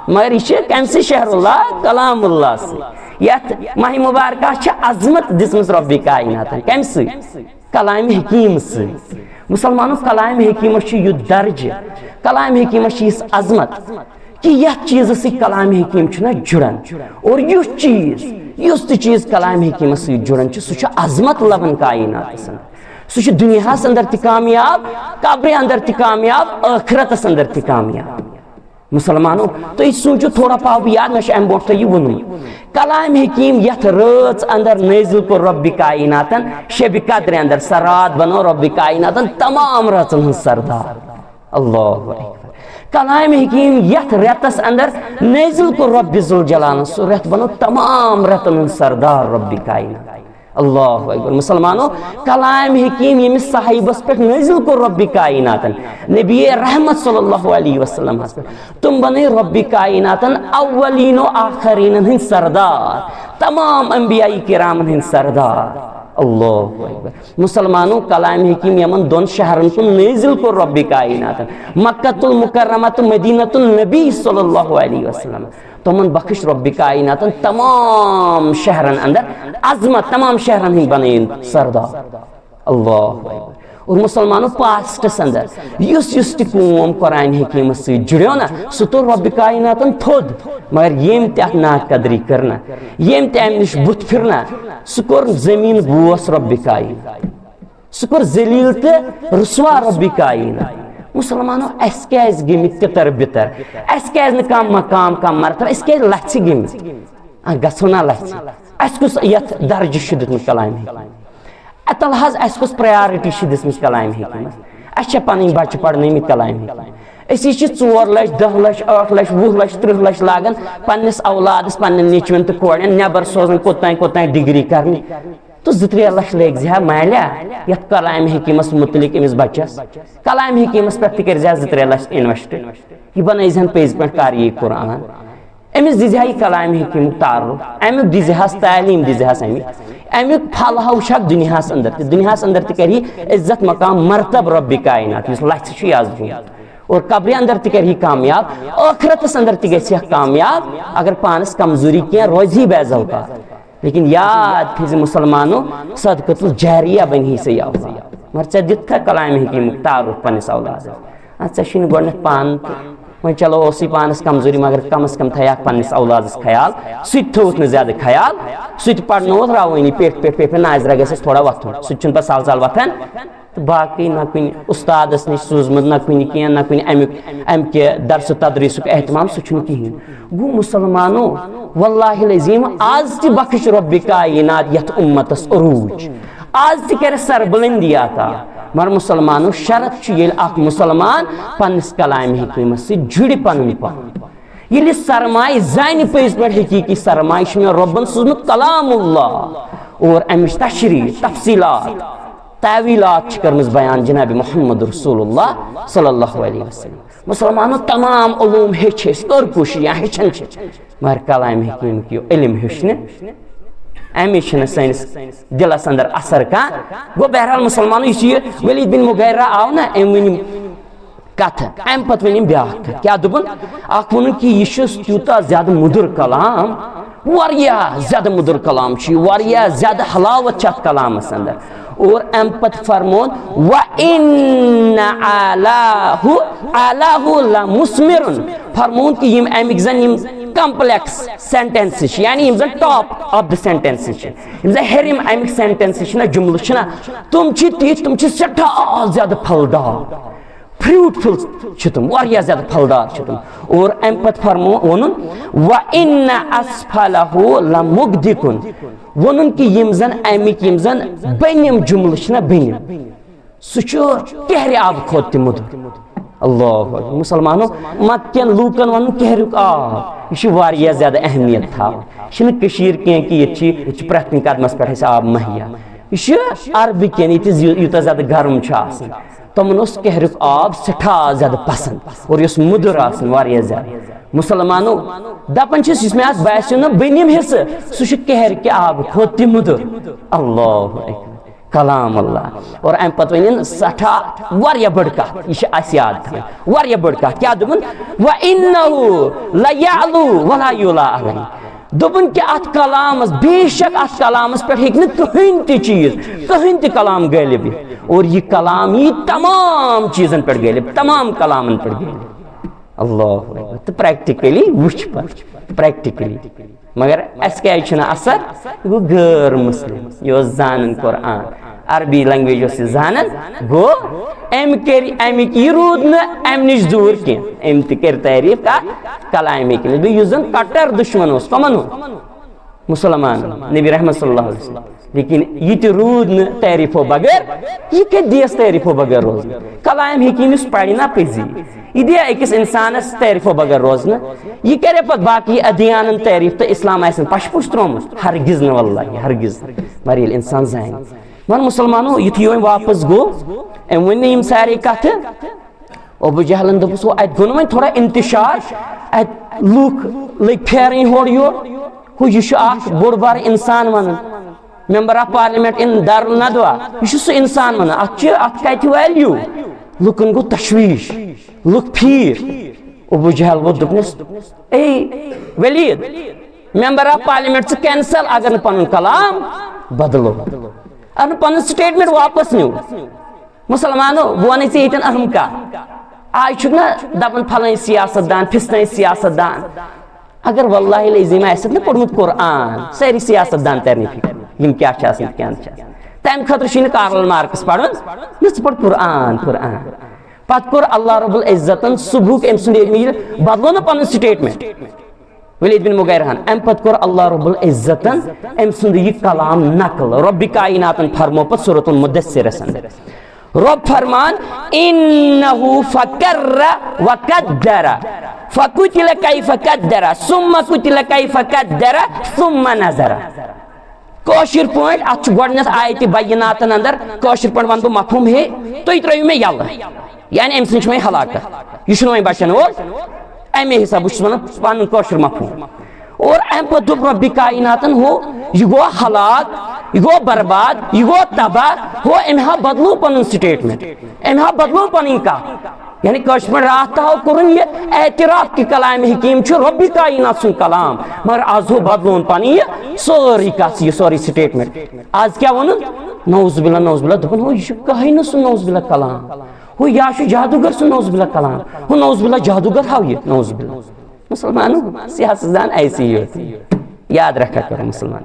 مگر یہِ چھُ کمہِ سۭتۍ شہر اللہ؟ کلام اللہ سۭتۍ۔ یتھ ماہِ مبارکہ چھِ عظمت دِژمٕژ رۄبِ کائناتن۔ کمہِ سۭتۍ؟ کلام حکیم سۭتۍ۔ مسلمانو، کلام حکیمس چھُ یُتھ درجہٕ، کلام حکیمس چھِ یِژھ عظمت کہِ یتھ چیٖزس سۭتۍ کلام حکیم چھُنہ جُڑان۔ اور یُس چیٖز، یُس تہِ چیٖز کلام حکیمس سۭتۍ جُڑان چھُ، سُہ چھُ عظمت لبان کائناتس اندر۔ سُہ چھُ دُنیاہس اندر تہِ کامیاب، قبرِ اندر تہِ کامیاب، ٲخرتس اندر تہِ کامیاب۔ مسلمانو، تُہۍ سوٗنٛچِو تھوڑا پاو یاد، مےٚ چھُ اَمہِ برونٛٹھ تۄہہِ یہِ ووٚنمُت۔ کلام حکیم یتھ رٲژ اندر نٲزِل کوٚر رۄبِ کائناتن، شبِ قدرِ اندر، سۄ رات بنٲو رۄبِ کائناتن تمام رٲژن ہٕنٛز سردار۔ اللہ اکبر۔ کلام حکیم یتھ رٮ۪تس اندر نٲزِل کوٚر رۄبِ ذوالجلالن، سُہ رٮ۪تھ بنوو تمام رٮ۪تن ہُنٛد سردار رۄبِ کائنات۔ اللہ اکبر۔ مسلمانو، کلام حکیم ییٚمِس صاحبس پٮ۪ٹھ نٲزِل کوٚر رۄبِ کائناتن، نبی رحمت صلی اللہ علیہ وسلمس پٮ۪ٹھ، تِم بنٲے رۄبِ کائناتن اولین و آخرینن ہٕنٛدۍ سردار، تمام انبیاء کرامن ہٕنٛدۍ سردار۔ اللہ اکبر۔ مسلمانو، کلام حکیم یمن دۄن شہرن کُن نٲزِل کوٚر رۄبِ کائناتن، مکۃ المکرمہ تہٕ مدینۃ النبی صلی اللہ علیہ وسلم، تِمن بخش رۄبِ کائناتن تمام شہرن اندر عظمت، تمام شہرن ہٕنٛدۍ بنٲیِن سردار۔ اللہ اکبر۔ اور مسلمانو، پاسٹس اندر یُس یُس تہِ قوم قرآن حکیمس سۭتۍ جُڑیو نا، سُہ توٚر رۄبِ کایناتن تھوٚد۔ مگر ییٚمۍ تہِ اتھ ناقدری کٔر نا، ییٚمۍ تہِ امہِ نِش بُتھ پھِر نا، سُہ کوٚر زٔمیٖن بوس رۄبِ کاینات، سُہ کوٚر ذلیل تہٕ رسوا رۄبِ کاینات۔ مسلمانو، اسہِ کیازِ گٔمٕتۍ تِتر بِتر؟ اسہِ کیازِ نہٕ کانٛہہ مقام، کانٛہہ مرتبہ؟ أسۍ کیازِ لژھِ گٔمٕتۍ؟ آ، گژھو نا لژھِ۔ اسہِ کُس یتھ درجہٕ چھُ دیُتمُت کلامہِ حکیمن؟ اتل حظ، اسہِ کُس پرایارٹی چھِ دِژمٕژ کلامہِ حکیمس؟ اسہِ چھا پنٕنۍ بچہِ پرنٲومٕتۍ کلامہِ حکیمن؟ أسی چھِ ژور لچھ، دہ لچھ، ٲٹھ لچھ، وُہ لچھ، ترٕٛہ لچھ لاگان پننِس اولادس، پننٮ۪ن نیچوٮ۪ن تہٕ کورٮ۪ن نٮ۪بر سوزان، کوٚتام کوٚتام ڈگری کرنہِ۔ تہٕ زٕ ترٛےٚ لچھ لٲگۍ زِ ہا مالیا یتھ کلامہِ حکیمس متعلق أمِس بچس، کلامہِ حکیمس پٮ۪ٹھ تہِ کٔرۍ زِ ہا زٕ ترٛےٚ لچھ انویسٹ، یہِ بنٲوۍ زِ ہن پٔزۍ پٲٹھۍ قاری قرآن۔ أمِس دِزِ ہا یہِ کلامِ حکیمُک تعارُف، امیُک دِزِ ہس تعلیٖم، دِزِ ہس امیُک، امیُک پھل ہا وٕچھ ہا دُنیاہس اندر تہِ، دُنیاہس اندر تہِ کرِ یہِ عزت مقام مرتب رۄبِ کاینات یُس لژھِ چھُ یزبوٗ۔ اور قبرِ اندر تہِ کرِ یہِ کامیاب، ٲخرتس اندر تہِ گژھِ یہِ کامیاب، اگر پانس کمزوری کینٛہہ روزِ ہی بعض اوقات۔ لیکن یاد تھٲیزِ مسلمانو، صدقۃ الجاریہ بنہِ ہے ژےٚ یہِ اولاد۔ مگر ژےٚ دیُتکھا کلامِ حکیمُک تعارُف پننِس اولادس؟ آ، ژےٚ چھُے نہٕ گۄڈٕنٮ۪تھ پانہٕ تہِ۔ وۄنۍ چلو اوسُے پانس کمزوری، مگر کم از کم تھایاکھ پننِس اولادس خیال۔ سُہ تہِ تھووُتھ نہٕ زیادٕ خیال، سُہ تہِ پرنووُتھ روٲنی پٮ۪ٹھ، پٮ۪ٹھ، پٮ۪ٹھ، پٮ۪ٹھ ناظرہ گژھٮ۪س تھوڑا وۄتھُن، سُہ تہِ چھُنہٕ پتہٕ سہل سہل وۄتھان۔ تہٕ باقٕے نہ کُنہِ استادس نِش سوٗزمُت، نہ کُنہِ کینٛہہ، نہ کُنہِ امیُک، امہِ کہِ درس و تدریسُک اہتمام، سُہ چھُنہٕ کِہیٖنۍ۔ گوٚو مسلمانو، واللہ العظیم، آز تہِ بخش رۄبِ کاینات یتھ امتس عروج، آز تہِ کرِ سربلندی عطا۔ مگر مسلمانو، شرط چھُ ییٚلہِ اکھ مسلمان پننِس کلامِ حکیمس سۭتۍ جُڑِ پنُن پان۔ ییٚلہِ سرمایہِ زانہِ پٔزۍ پٲٹھۍ حقیقی سرمایہِ چھُ مےٚ رۄبن سوٗزمُت کلام اللہ اور امِچ تشریح، تفصیلات، تعویلات چھِ کٔرمٕژ بیان جناب محمد رسول اللہ صلی اللہ علیہ وسلم۔ مسلمانو، تمام علوم ہیٚچھ أسۍ، کٔر کوٗشِش یا ہیٚچھان چھِ، مگر کلام حکیمُک یہِ علم ہیوٚچھ نہٕ، امی چھُنہٕ سٲنِس دلس اندر اثر کانٛہہ۔ گوٚو بہرحال مسلمانو، یُس یہِ ولید بن مغیرہ آو نا، أمۍ ؤنۍ یِم کتھٕ، امہِ پتہٕ ؤنۍ أمۍ بیٛاکھ کتھ۔ کیٛاہ دوٚپُن؟ اکھ ووٚنُن کہِ یہِ چھُ تیوٗتاہ زیادٕ مُدُر کلام، واریاہ زیادٕ مُدُر کلام چھُ یہِ، واریاہ زیادٕ حلاوت چھِ اتھ کلامس اندر۔ اور امہِ پتہٕ فرموون، "وَإِنَّ أَعْلَاهُ، أَعْلَاهُ لَمُثْمِرٌ"، فرموون کہِ یِم امِکۍ زن یِم کمپلیکس سینٹینسز چھِ، یعنی یِم زن ٹاپ آف دی سینٹینسز چھِ، یِم زن ہیٚرِم امِکۍ سینٹینسز چھِ نہ، جملہٕ چھِ نہ، تِم چھِ تِتھۍ، تِم چھِ سٮ۪ٹھاہ زیادٕ پھلدار، فروٹفل چھِ تِم، واریاہ زیادٕ پھلدار چھِ تِم۔ اور امہِ پتہٕ فرمو ووٚنُن، "وَإِنَّ أَسْفَلَهُ لَمُغْدِقٌ"، ووٚنُن کہِ یِم زن امِکۍ، یِم زن بٔنِم جملہٕ چھِ نہ، بٔنِم، سُہ چھُ کہرِ آبہٕ کھۄتہٕ تہِ مُدُر۔ اللہ اکبر۔ مسلمانو، مکہ کٮ۪ن لوٗکن ونُن کہریُک آب، یہِ چھُ واریاہ زیادٕ اہمیت تھاوان۔ یہِ چھُنہٕ کٔشیٖر کینٛہہ کہِ ییٚتہِ چھِ، ییٚتہِ چھِ پرٛٮ۪تھ کُنہِ قدمس پٮ۪ٹھ اَسہِ آب مہیا۔ یہِ چھُ عربہٕ کٮ۪ن، ییٚتہِ زِ-، یوٗتاہ زیادٕ گرم چھُ آسان، تِمن اوس کہریُک آب سٮ۪ٹھاہ زیادٕ پسنٛد اور یہِ اوس مُدُر آسان واریاہ زیادٕ۔ مسلمانو، دپان چھِس، یُس مےٚ اتھ باسیو نہ بٔنِم حصہٕ، سُہ چھُ کہرِ کہِ آبہٕ کھۄتہٕ تہِ مُدُر۔ اللہ اکبر۔ کلام اللہ۔ اور امہِ پتہٕ ؤنِن سٮ۪ٹھاہ واریاہ بٔڑ کتھ، یہِ چھِ اسہِ یاد تھاوٕنۍ، واریاہ بٔڑ کتھ۔ کیٛاہ دوٚپُن؟ "وَإِنَّهُ لَيَعْلُو وَلَا يُعْلَى عَلَيْهِ"۔ دوٚپُن کہِ اتھ کلامس، بے شک اتھ کلامس پٮ۪ٹھ ہیٚکہِ نہٕ کٕہٕنۍ تہِ چیٖز، کٕہٕنۍ تہِ کلام غٲلب یِتھ۔ اور یہِ کلام یی تمام چیٖزن پٮ۪ٹھ غٲلب، تمام کلامن پٮ۪ٹھ غٲلب۔ اللہ اکبر۔ تہٕ پریکٹیکلی وٕچھ پتہٕ، پریکٹیکلی۔ مگر اسہِ کیازِ چھُنہٕ اثر؟ یہِ گوٚو غٲر مسلم، یہِ اوس زانان قرآن، عربی لینگویج اوس یہِ زانان، گوٚو أمۍ کٔرۍ، اَمِکۍ یہِ روٗد نہٕ اَمہِ نِش دوٗر کینٛہہ، أمۍ تہِ کٔرۍ تعریٖف کَتھ؟ کلامِ حکیمس۔ بیٚیہِ یُس زن کٹر دُشمن اوس، کمن ہُنٛد؟ مسلمان، نبی رحمت صلی اللہ علیہ وسلم۔ لیکن یہِ تہِ روٗد نہٕ تعریٖفو بغٲر، یہِ کتہِ دیس تعریٖفو بغٲر روزنہٕ؟ کلام حکیم یُس پرِ نا پٔزی، یہِ دِیا أکِس انسانس تعریٖفو بغٲر روزنہٕ؟ یہِ کرِ پتہٕ باقی ادیانن تعریٖف تہٕ اسلام آسن پش پُش ترومُت؟ ہرگز نہٕ، واللہ ہرگز۔ مگر ییٚلہِ انسان زانہِ۔ وۄنۍ مسلمانو، یُتھُے وۄنۍ واپس گوٚو، أمۍ ؤنۍ نہٕ یِم سارے کتھٕ۔ ابو جہلن دوٚپُس، "ہو، اتہِ گوٚو نہٕ وۄنۍ تھوڑا انتشار، اتہِ لُکھ لٔگۍ پھیرٕنۍ ہورٕ یورٕ، ہُہ یہِ چھُ اکھ بوٚڑ بار انسان ونان، ممبر آف پارلیمنٹ ان دارالندوا، یہِ چھُ سُہ انسان ونان، اتھ چھِ، اتھ کتہِ ویلیو؟" لُکن گوٚو تشویش، لُکھ پھیٖر۔ ابو جہل ووت، دوٚپنس، "اے ولید، ممبر آف پارلیمنٹ ژٕ کینسل، اگر نہٕ پنُن کلام بدلو، اگر نہٕ پنُن سٹیٹمنٹ واپس نِو۔" مسلمانو، بہٕ وَنَے ژےٚ ییٚتٮ۪ن اہم کَتھ۔ آز چھُکھ نہ دَپان پھلٲنۍ سیاست دان، پھِستٲنۍ سیاست دان۔ اگر واللہ العظیم آسہِ نہٕ پوٚرمُت قرآن، سٲری سیاست دان تَرنٕے فِکرِ، یِم کیٛاہ چھِ آسان تہٕ کیٛاہ نہٕ چھِ آسان۔ تَمہِ خٲطرٕ چھُے نہٕ کارل مارکس پَرُن، نہ ژٕ پَر قرآن، قرآن۔ پَتہٕ کوٚر اللہ رب العزتن صبحُک أمۍ سُنٛد ییٚمہِ وِزِ بدلو نہ پَنُن statement۔ ولید بن مغیرہن۔ امہِ پتہٕ کوٚر اللہ رب العزتن أمۍ سُنٛد یہِ کلام نقل۔ رب کائناتن فرمو پتہٕ سورۃ المدثرس اندر، رب فرمان، انہ فکر وقدر، فقتل کیف قدر، ثم قتل کیف قدر، ثم نظر۔ کٲشِر پٲٹھۍ، اتھ چھُ گۄڈٕنیتھ آیتِ بیناتن اندر، کٲشِر پٲٹھۍ ونہٕ بہٕ مفہوم ہے، تُہۍ ترٲیِو مےٚ یلہٕ۔ یعنی أمۍ سٕنٛدۍ چھِ وۄنۍ ہلاکت، یہِ چھُنہٕ وۄنۍ بچن وول، اَمے حساب بہٕ چھُس ونان پنُن کٲشُر مفہوم۔ اور اَمہِ پتہٕ دوٚپ رۄبِ کائناتن، ہو، یہِ گوٚو ہلاک، یہِ گوٚو برباد، یہِ گوٚو تباہ، ہو، أمۍ ہا بدلو پنُن statement، أمۍ ہا بدلو پنٕنۍ کتھ۔ یعنی کٲشِر پٲٹھۍ راتھ تہٕ ہاو کوٚرُن یہِ اعتراف کہِ کلام حکیم چھُ رۄبِ کائنات سُنٛد کلام، مگر از ہو بدلون پنٕنۍ یہِ سٲرٕے کتھ، یہِ سٲرٕے statement۔ از کیٛاہ ووٚنُن؟ نعوذ باللہ، نعوذ باللہ، دوٚپُن، ہو، یہِ چھُ کاہنہٕ سُنٛد، نعوذ باللہ، کلام۔ ہو، یا چھُ جادوگر سُنٛد، نعوذ باللہ، کلام۔ ہو، نعوذ باللہ، جادوگر ہاو یہِ، نعوذ باللہ۔ مسلمانو، سیاست دان ایسے ہی ہوتے ہیں۔ یاد رکھا کرو مسلمان۔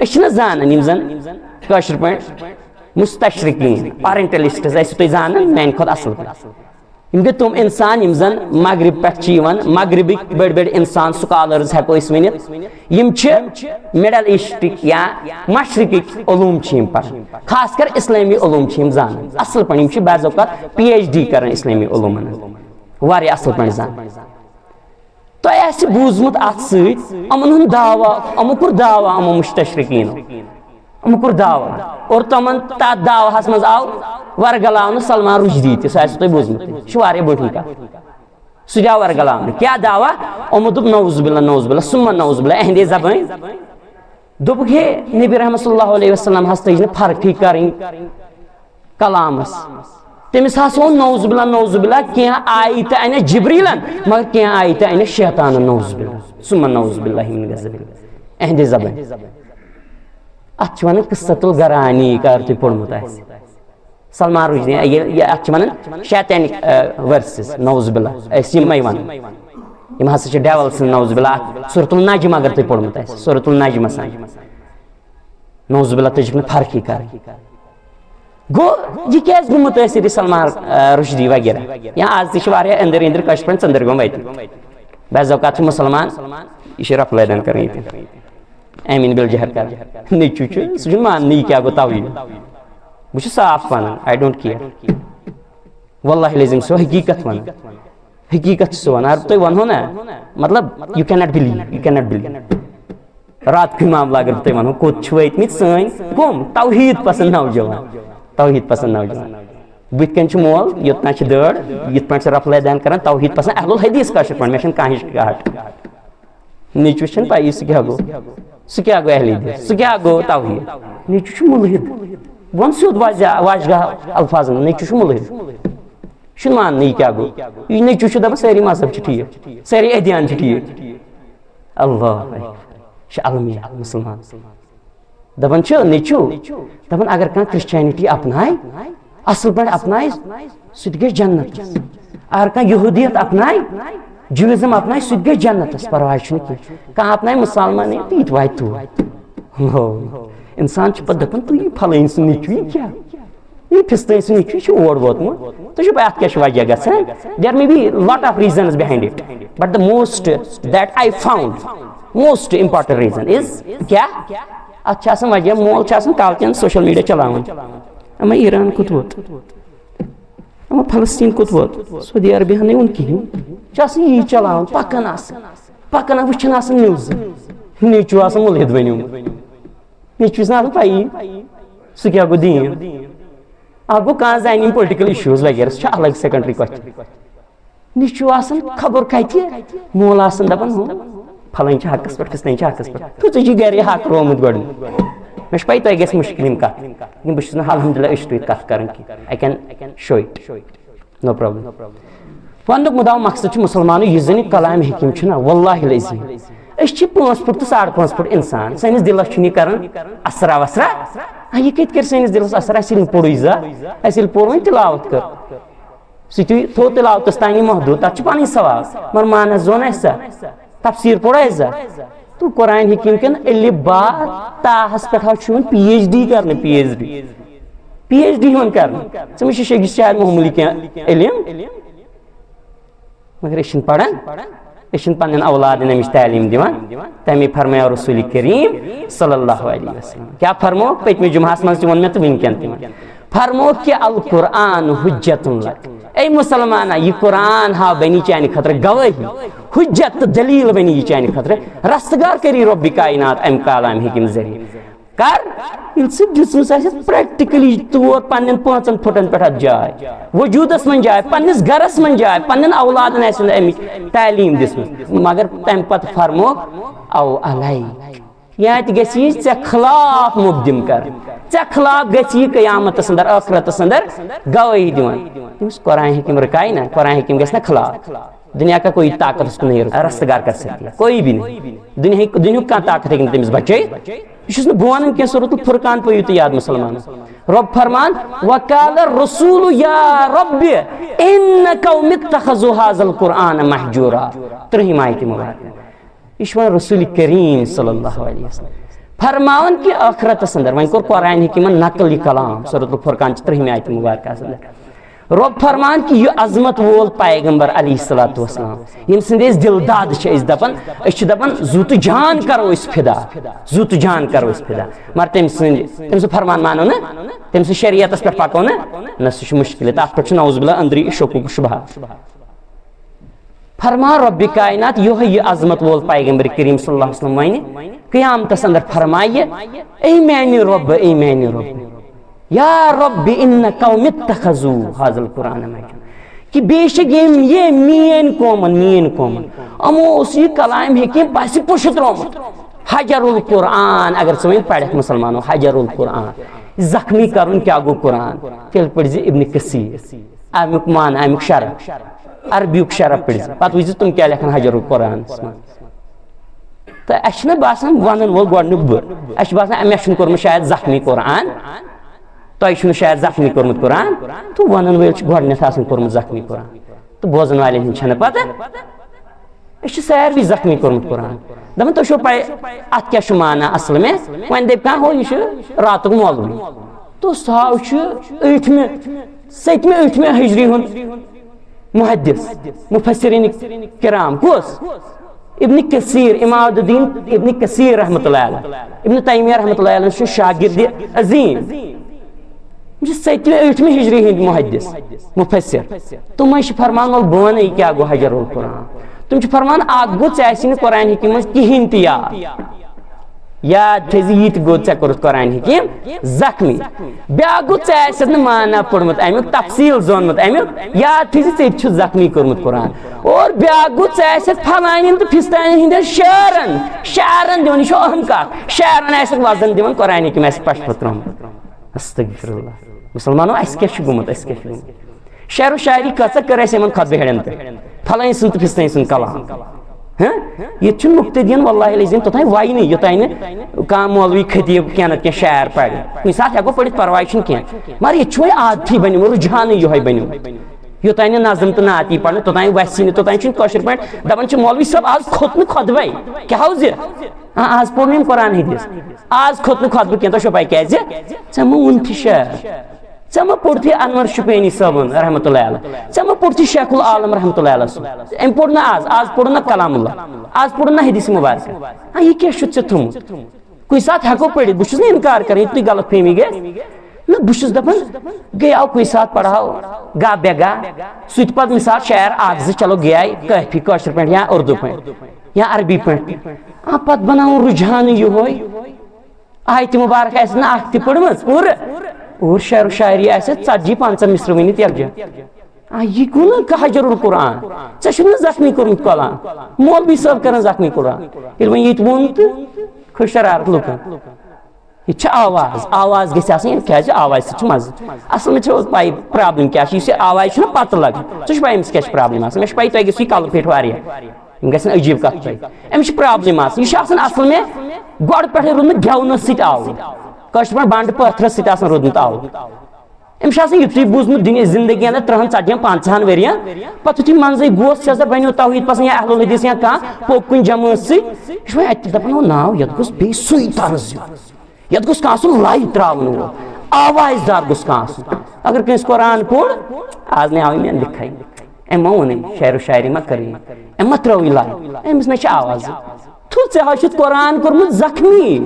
أسۍ چھِنہٕ زانان یِم زن کٲشِر پٲٹھۍ مستشرقین، orientalists، ٲسِو تُہۍ زانان میانہِ کھۄتہٕ اصل پٲٹھۍ۔ یِم گٔے تِم انسان یِم زن مغرب پٮ۪ٹھ چھِ یِوان، مغربٕکۍ بٔڑۍ بٔڑۍ انسان، scholars ہٮ۪کو أسۍ ؤنِتھ۔ یِم چھِ Middle Eastٕکۍ یا مشرقٕکۍ علوم چھِ یِم پران، خاص کر اسلٲمی علوم چھِ یِم زانان اصل پٲٹھۍ۔ یِم چھِ بعض اوقات پی ایچ ڈی کران اسلٲمی علومن ہٕنٛز، واریاہ اصل پٲٹھۍ زانان۔ تۄہہِ آسہِ بوٗزمُت اتھ سۭتۍ یِمن ہُنٛد دعویٰ، یِمو کوٚر دعویٰ، یِمو مستشرقینو، یِمو کوٚر دعویٰ۔ اور تِمن تتھ دعویٰ ہس منٛز آو ورگلاونہٕ سلمان رشدی تہِ، سُہ آسہِ تۄہہِ بوٗزمُت، یہِ چھُ واریاہ بٔڑ کتھ۔ سُہ تہِ آو ورگلاونہٕ۔ کیٛاہ دعویٰ؟ یِمو دوٚپ، نعوذ باللہ، نعوذ باللہ، ثم نعوذ باللہ، اہندے زبٲنۍ۔ دوٚپُکھ، ہے، نبی رحمت صلی اللہ علیہ وسلم ہس تٔج نہٕ فرقٕے کرٕنۍ کلامس۔ تٔمِس ہسا اوٚن، نعوذ باللہ، نعوذ باللہ، کینٛہہ آیتہٕ انہِ جبریلن، مگر کینٛہہ آیتہٕ انہِ شیطانن، نعوذ باللہ، ثم نعوذ باللہ من غضب اللہ۔ اہندِ زبٲنۍ۔ اتھ چھِ ونان قصۃ الغرانی، کر تُہۍ پوٚرمُت آسہِ۔ سلمان رشدی، یہِ، یہِ، اتھ چھِ ونان شیطانک، آ، verses، نعوذ باللہ، أسۍ یِمے ونان۔ یِم ہسا چھِ devil سٕنٛز، نعوذ باللہ۔ اتھ سورۃ النجم اگر تُہۍ پوٚرمُت آسہِ، سورۃ النجمس اندر۔ نعوذ باللہ، تُہۍ چھِکھ نہٕ فرقٕے کرٕنۍ۔ گوٚو، یہِ کیٛازِ گوٚو مُتٲثِر یہِ سلمان، آ، رُشدی وغیرہ؟ یا آز تہِ چھِ واریاہ أنٛدٕرۍ أنٛدٕرۍ کٲشِر پٲٹھۍ ژٔنٛدٕرۍ گوٚمٕتۍ۔ بعض اوقات چھِ مُسلمان، یہِ چھِ رۄپلہٕ ٲدان کران ییٚتہِ۔ آمین بالجہر کران۔ نیٚچوٗ چھُ، سُہ چھُنہٕ ماننٕے، یہِ کیٛاہ گوٚو توحیٖد۔ بہٕ چھُس صاف وَنان، I don't care۔ واللہ العظیم، سُہ حقیٖقت وَنان۔ حقیٖقت چھُ سُہ وَنان۔ اگر تۄہہِ وَنہو نا، مطلب، you cannot believe، you cannot believe۔ رات کُے معاملہٕ اگر بہٕ تۄہہِ وَنہو، کوٚت چھِ وٲتمٕتۍ سٲنۍ کٕم توحیٖد پسنٛد نوجوان، توحیٖد پسنٛد نوجوان۔ بٕتھِ کَنہِ چھُ مول، یوٚتام چھِ دٲر، یِتھ پٲٹھۍ چھِ رۄپلہٕ ٲدان کران، توحیٖد پسنٛد اہل الحدیث کٲشِر پٲٹھۍ، مےٚ چھَنہٕ کانٛہہ ہِش کاہٹ۔ نیٚچوِس چھَنہٕ پَیی سُہ کیٛاہ گوٚو، سُہ کیٛاہ گوٚو اہل حدیث، سُہ کیٛاہ گوٚو توحیٖد۔ نیٚچوٗ چھُ مُلحِد، وَن سیوٚد واضح، واضح الفاظن، نیٚچوٗ چھُ مُلحِد، یہِ چھُنہٕ ماننٕے یہِ کیٛاہ گوٚو۔ یہِ نیٚچوٗ چھُ دَپان سٲری مذہب چھِ ٹھیٖک، سٲری ادیان چھِ ٹھیٖک۔ اللہ اکبر۔ یہِ چھِ المیہ مُسلمان۔ دَپان چھِ نیٚچوٗ، دَپان اگر کانٛہہ Christianity اپنایہِ، اصل پٲٹھۍ اپنایہِ، سُہ تہِ گژھِ جنتس۔ اگر کانٛہہ یہوٗدیت اپنایہِ، Judaism اپنایہِ، سُہ تہِ گژھِ جنتس، پرواے چھُنہٕ کینٛہہ۔ کانٛہہ اپنایہِ مُسلمانیت، یہِ تہِ واتہِ تور۔ ہو۔ انسان چھُ پتہٕ دَپان، تُہۍ یہِ پھلٲنۍ سُنٛد نیٚچوٗ، یہِ کیٛاہ؟ یہِ پھِستٲنۍ سُنٛد نیٚچوٗ چھُ اور ووتمُت۔ تُہۍ چھِو پَے اَتھ کیٛاہ چھُ وجہ گژھان؟ There may be lot of reasons behind it, but the most that I found, most important reason is کیٛاہ؟ اَتھ چھِ آسان وجہ، مول چھُ آسان کالہٕ تہِ social media چلاوان۔ اما ایران کوٚت ووت؟ اما فلسطین کوٚت ووت؟ سعودی عربیہ ہن نہٕ ووٚن کِہیٖنۍ۔ چھُ آسان یی چلاوان، پکان آسان، پکان، وٕچھان آسان news۔ نیٚچوٗ آسان مُلحِد بنیومُت۔ نیٚچوِس نہٕ آسان پَیی، سُہ کیٛاہ گوٚو دیٖن۔ اَکھ گوٚو، کانٛہہ زانہِ یِم political issues وغیرہ، سُہ چھُ الگ secondary question۔ نیٚچوٗ آسان خبر کَتہِ، مول آسان دَپان، ہُہ، پھلٲنۍ چھِ حقس پٮ۪ٹھ، فِستٲنۍ چھِ حقس پٮ۪ٹھ۔ تھُو، ژےٚ چھُے گرے حق روومُت گۄڈٕ۔ مےٚ چھِ پَے تۄہہِ گژھِ مُشکِل یِم کَتھ، لیکِن بہٕ چھُس نہٕ الحمدللہ أچھ ٹُوِتھ کَتھ کَران کینٛہہ۔ I can show it۔ No problem۔ وننُک مُدعا مقصد چھُ مُسلمانُک یُس زن یہِ کلام حکیم چھُنہ، واللہ العظیم، أسۍ چھِ پانٛژھ فُٹ تہٕ ساڑ پانٛژھ فُٹ انسان، سٲنِس دِلس چھُنہٕ یہِ کران اثرا وثرا۔ آ، یہِ کتہِ کرِ سٲنِس دِلس اثر؟ اسہِ ییٚلہِ نہٕ پوٚرُے زانٛہہ، اسہِ ییٚلہِ پوٚر وۄنۍ تِلاوت کٔر، سُہ تہِ تھوٚو تِلاوتس تانی محدوٗد، تتھ چھُ پنٕنۍ ثواب، مگر معنس زون اسہِ سا، تفسیٖر پوٚر اسہِ زانٛہہ۔ تہٕ قرآن حکیم کٮ۪ن الف با تاہس پٮ۪ٹھ حظ چھُ یِوان پی ایچ ڈی کرنہٕ، P H D, P H D یِوان کرنہٕ۔ ژےٚ مےٚ چھِ شیخ شاید معموٗلی کینٛہہ علم، مگر أسۍ چھِنہٕ پران، أسۍ چھِنہٕ پننٮ۪ن اولادن امِچ تعلیٖم دِوان۔ تمی فرمایو رسول کریم صلی اللہ علیہ وسلم۔ کیٛاہ فرمو؟ پٔتمہِ جمعہس منٛز تہِ ووٚن مےٚ تہٕ وٕنکٮ۪ن تہِ ووٚن۔ فرمو کہ القرآن حجت لک۔ اے مسلمانہ، یہِ قرآن ہا بنی چانہِ خٲطرٕ گوٲہی، حجت تہٕ دلیل بنی یہِ چانہِ خٲطرٕ۔ رستگار کری رۄبِ کائنات امہِ کلام حکیم ذریعہ۔ کر؟ ییٚلہِ ژٕ دِژمٕژ آسٮ۪تھ پریکٹیکلی طور پننٮ۪ن پانٛژن پھُٹن پٮ۪ٹھ اتھ جاے، وجوٗدس منٛز جاے، پننِس گرس منٛز جاے، پننٮ۪ن اولادن آسٮ۪ن امِچ تعلیٖم دِژمٕژ، مگر تمہِ پتہٕ فرموکھ، او علی، یا تہِ گژھِ یہِ ژےٚ خلاف مقدم کر، ژےٚ خلاف گژھِ یہِ قیامتس اندر، ٲخرتس اندر گوٲہی دِوان۔ تٔمِس قرآن حکیم رُکایہِ نہ، قرآن حکیم گژھِ نہ خلاف۔ دنیا کا کوئی طاقت اس کو نہیں رستگار کر سکتی، کوئی بھی نہیں۔ دنیا، دنیا کا طاقت ہے کہ تٔمِس بچٲیِتھ۔ یہِ چھُس نہٕ بہٕ وَنان کینٛہہ، سورۃ الفرقان پٔرِو تُہۍ یاد مُسلمانَن۔ رۄب فرمان، وقال الرسول یا رب ان قوم اتخذوا هذا القرآن مهجورا۔ ترٛہِم آیتِ مُبارکہ۔ یہِ چھُ وَنان رسول کریم صلی اللہ علیہ وسلم۔ فرماوان کہ ٲخرتس اندر، وۄنۍ کوٚر قرآن حکیمن نقل یہِ کلام، سورۃ الفرقان چہِ ترٛہِمہِ آیتِ مُبارکہ اندر۔ رۄب فرمان کہ یہِ عظمت وول پیغمبر علیہ الصلوۃ والسلام، ییٚمہِ سٕنٛدۍ أسۍ دِلداد چھِ، أسۍ دَپان، أسۍ چھِ دَپان، زُو تہٕ جان کرو أسۍ فدا، زُو تہٕ جان کرو أسۍ فدا۔ مگر تٔمۍ سٕنٛدۍ، تٔمۍ سُنٛد فرمان مانو نہٕ، تٔمۍ سٕنٛدِ شریعتس پٮ۪ٹھ پکو نہٕ، نہ، سُہ چھُ مُشکِل۔ تَتھ پٮ۪ٹھ چھُ نعوذ باللہ أنٛدری شکوک و شبہات۔ فرمان رۄبِ کائنات، یِہوٚے یہِ عظمت وول پیغمبر کریم صلی اللہ علیہ وسلم وَنہِ قیامتس اندر، فرمایہِ، اے میانہِ رۄب، اے میانہِ رۄب، یا رب ان قوم اتخذوا هذا القرآن مهجورا، کہ بے شک یِم، یہِ میٲنۍ قومن، میٲنۍ قومن، یِمو اوس یہِ کلام حکیم پسِ پُشُت ترٛوومُت۔ حجر القرآن، اگر ژٕ وۄنۍ پرکھ مُسلمانو، حجر القرآن، زخمی کرُن کیٛاہ گوٚو قرآن؟ تیٚلہِ پٔرۍ زِ ابن کثیر، امیُک معنی، امیُک شرح، عربیُک شرح پٔرۍ زِ، پتہٕ وٕچھ زِ تِم کیٛاہ لیکھن حجر القرآنس منٛز۔ تہٕ اَسہِ چھُنہ باسان وَنَن وول گۄڈٕنیُک بہٕ۔ اَسہِ چھُ باسان، مےٚ چھُنہٕ کوٚرمُت شاید زخمی قرآن، تۄہہِ چھُنہٕ شاید زخمی کوٚرمُت قرآن، تہٕ وَنَن وٲلۍ چھِ گۄڈٕنٮ۪تھ آسان کوٚرمُت زخمی قرآن۔ تہٕ بوزَن والٮ۪ن ہٕنٛز چھَنہٕ پَتہ۔ أسۍ چھِ ساروٕے زخمی کوٚرمُت قرآن۔ دَپان، تۄہہِ چھو پَے، اَتھ کیٛاہ چھُ معنی اَصٕل میں؟ وۄنۍ دَپہِ کانٛہہ، ہو، یہِ چھُ راتُک مولوی۔ تہٕ سُہ ہاو چھُ ٲٹھمہِ، سٔتمہِ، ٲٹھمہِ ہِجری ہُنٛد محدث، مفسرین کرام۔ کُس؟ ابن کثیر، عماد الدین ابن کثیر رحمۃ اللہ علیہ، ابن تیمیہ رحمۃ اللہ علیہ سُنٛد شاگرد عظیم۔ یِم چھِ سٔتمہِ، ٲٹھمہِ ہِجری ہٕنٛدۍ محدث، مفسر۔ تِمے چھِ فرمان، وَلہٕ بہٕ وَنہٕ یہِ کیٛاہ گوٚو حجر القرآن۔ تِم چھِ فرمان، اکھ گوٚو، ژےٚ آسی نہٕ قرآن حکیٖم منٛز کِہیٖنۍ تہِ یاد۔ یاد تھٲیزِ، یہِ تہِ گوٚو، ژےٚ کوٚرُتھ قرآن حکیٖم زخمی۔ بیٛاکھ گوٚو، ژےٚ آسٮ۪تھ نہٕ معنہ پوٚرمُت اَمیُک، تفصیٖل زونمُت اَمیُک۔ یاد تھٲیزِ، ژےٚ تہِ چھُ زخمی کوٚرمُت قرآن۔ اور بیٛاکھ گوٚو، ژےٚ آسٮ۪تھ فلانٮ۪ن تہٕ فِستانٮ۪ن ہٕنٛدٮ۪ن شعرن، شعرن دِوان، یہِ چھُ اہم کَتھ، شعرن آسٮ۪کھ وزن دِوان، قرآن حکیٖم آسہِ پَشپَتھ ترٛوومُت۔ استغفر اللہ۔ مُسلمانو، اَسہِ کیٛاہ چھُ گوٚمُت؟ اَسہِ کیٛاہ چھُ گوٚمُت؟ شعر و شاعری کۭژاہ کٔر اَسہِ یِمن خطبہٕ ہیٚرٮ۪ن تہٕ؟ فلٲنۍ سُنٛد تہٕ فِستٲنۍ سُنٛد کلام۔ ہہ؟ ییٚتہِ چھُنہٕ مُقتدیَن واللہ العظیم توٚتام وَیہِ نہٕ، یوٚتام نہٕ کانٛہہ مولوی خطیٖب کینٛہہ نتہٕ کینٛہہ شعر پَرِ۔ کُنہِ ساتہٕ ہٮ۪کو پٔرِتھ، پَرواے چھُنہٕ کینٛہہ۔ مگر ییٚتہِ چھُ وۄنۍ عادتھٕے بنیومُت، رُجحانٕے یِہوٚے بنیومُت۔ یوٚتام نہٕ نظم تہٕ نعت یی پَرنہٕ، توٚتام وَسہِ نہٕ، توٚتام چھُنہٕ کٲشِر پٲٹھۍ دَپان چھِ، مولوی صٲب، آز کھوٚت نہٕ خطبَے۔ کیٛاہ حظ یہِ؟ آ، آز پوٚر نہٕ أمۍ قرآن حدیث۔ آز کھوٚت نہٕ خطبہٕ کینٛہہ، تۄہہِ چھو پَے کیٛازِ؟ ژےٚ مہٕ ووٚنتھٕے شعر۔ ژےٚ مہ پوٚرتھٕے انور شُپینی صٲبُن رحمتہ اللہ علیہ، ژےٚ مہ پوٚرتھٕے شیخ العالم رحمتہ اللہ علیہ سُنٛد۔ أمۍ پوٚر نہٕ آز، آز پوٚر نہٕ کلام اللہ، آز پوٚر نہٕ حدیث مبارکہ۔ ہاں، یہِ کیٛاہ چھُتھ ژےٚ تھوٚمُت؟ کُنہِ ساتہٕ ہٮ۪کو پٔرِتھ، بہٕ چھُس نہٕ اِنکار کران، یہِ تُہۍ غلط فہمی گژھِ۔ نہ، بہٕ چھُس دپان، گٔیاو کُنہِ ساتہٕ پرہاو گاہ بے گاہ، سُہ تہِ پتہٕ مثال شعر اکھ زٕ، چلو گٔیے کٲفی کٲشِر پٲٹھۍ یا اردو پٲٹھۍ یا عربی پٲٹھۍ۔ آ، پتہٕ بناوُن رُجحانٕے یِہوے۔ آیتِ مُبارک آسہِ نہٕ اکھ تہِ پٔرمٕژ پوٗرٕ، اور شعر و شاعری آسہِ ژتجی پنژاہ مصرٕ ؤنِتھ یکجا۔ آ، یہِ گوٚو نہٕ حجر القرآن؟ ژےٚ چھُکھ نہٕ زخمی کوٚرمُت قرآن؟ مولوی صٲب کران زخمی قرآن۔ ییٚلہِ وۄنۍ ییٚتہِ ووٚن تہٕ کھٔج شرارت لُکن۔ یہِ چھِ آواز، آواز گژھِ آسٕنۍ، کیٛازِ آوازِ سۭتۍ چھُ مزٕ۔ اصل منٛز چھِ پَے پرابلم کیٛاہ چھِ، یُس یہِ آواز چھُنہ پتہٕ لگان، ژےٚ چھُ پَے أمِس کیٛاہ چھِ پرابلم آسان۔ مےٚ چھِ پَے تۄہہِ گژھِ یہِ کلہٕ پھیٚٹھ واریاہ۔ یِم گژھن عجیٖب کتھ تۄہہِ۔ أمِس چھِ پرابلم آسان۔ یہِ چھُ آسان اصل مےٚ گۄڈٕ پٮ۪ٹھے روٗدمُت گٮ۪ونس سۭتۍ آوُر۔ أسۍ چھِ دَپان بنٛڈٕ پٲتھرَس سۭتۍ آسان روٗدمُت آوُر۔ أمِس چھُ آسان یُتُے بوٗزمُت دُنیا زندگی اندر ترٛہَن، ژتجی ہن، پنٛژاہن ؤرین، پتہٕ یُتھُے منٛزٕے گوس، ژےٚ ہسا بنیو توحیٖد پسنٛد یا اہل الحدیث یا کانٛہہ، پوٚک کُنہِ جمٲژ سۭتۍ، یہِ چھُ وۄنۍ اَتہِ تہِ دَپان، "او ناو، یَتھ گوٚژھ بیٚیہِ سُے طرز یُن، یَتھ گوٚژھ کانٛہہ آسُن لَے ترٛاوَن وول، آواز دار گوٚژھ کانٛہہ آسُن۔" اگر کٲنٛسہِ قرآن پوٚر، آز نے آوٕے مےٚ لیکھَے، أمۍ ما ووٚنُے، شعر و شاعری ما کٔرٕے، أمۍ ما ترٛٲوٕے لَے، أمِس نے چھِ آوازٕے۔ تھُو، ژےٚ حظ چھُتھ قرآن کوٚرمُت زخمی۔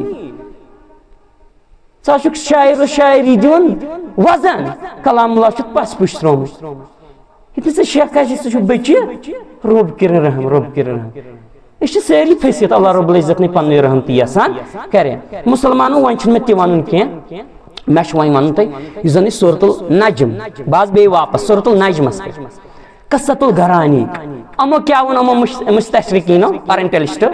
ژٕ حظ چھُکھ شاعر و شاعری دِوان وزن، کلام اللہ چھُکھ پس پُش ترٛوومُت۔ ییٚتہِ ژٕ شیخ آسی، سُہ چھُ بٔچہِ، رۄب کٔرِن رحم، رۄب کٔرِن رحم۔ أسۍ چھِ سٲری پھٔسِتھ، اللہ رب العزت نے پننُے رحم تہِ یژھان کرِ۔ مسلمانو، وۄنۍ چھُنہٕ مےٚ تہِ وَنُن کینٛہہ، مےٚ چھُ وۄنۍ وَنُن تۄہہِ، یُس زن یہِ سورۃ النجم، بہٕ حظ بیٚیہِ واپس سورۃ النجمس پٮ۪ٹھ۔ قصۃ الغرانیق۔ یِمو کیٛاہ ووٚن؟ یِمو مُش-، مستشرقینو، اورینٹلسٹ،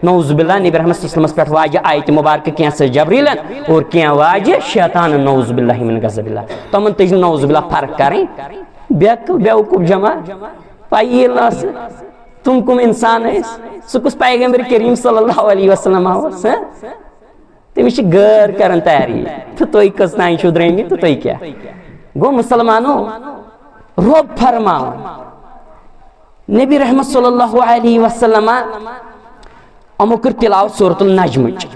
نعوذ باللہ، نبی رحمت صلی اللہ علیہ وسلمس پٮ۪ٹھ واجہِ آیتِ مبارکہ کینٛہہ سٕے جبریلن اور کینٛہہ واجہِ شیطانن، نعوذ باللہ من غضب اللہ۔ تِمن تٔج نہٕ نعوذ باللہ فرق کرٕنۍ۔ بیقل بیوقوف جمع، پَیی ییٚلہِ نہٕ ٲسہٕ، تِم کٕم انسان ٲسۍ؟ سُہ کُس پیغمبر کریم صلی اللہ علیہ وسلم اوس، ہہ؟ تٔمِس چھِ غٲر کران تعریٖف۔ تہٕ تُہۍ کٔژ تام چھِو درٛٲمٕتۍ تہٕ تُہۍ کیٛاہ؟ گوٚو مسلمانو، رۄب فرماوان، نبی رحمت صلی اللہ علیہ وسلم، یِمو کٔر تلاوت سورۃ النجمٕچ۔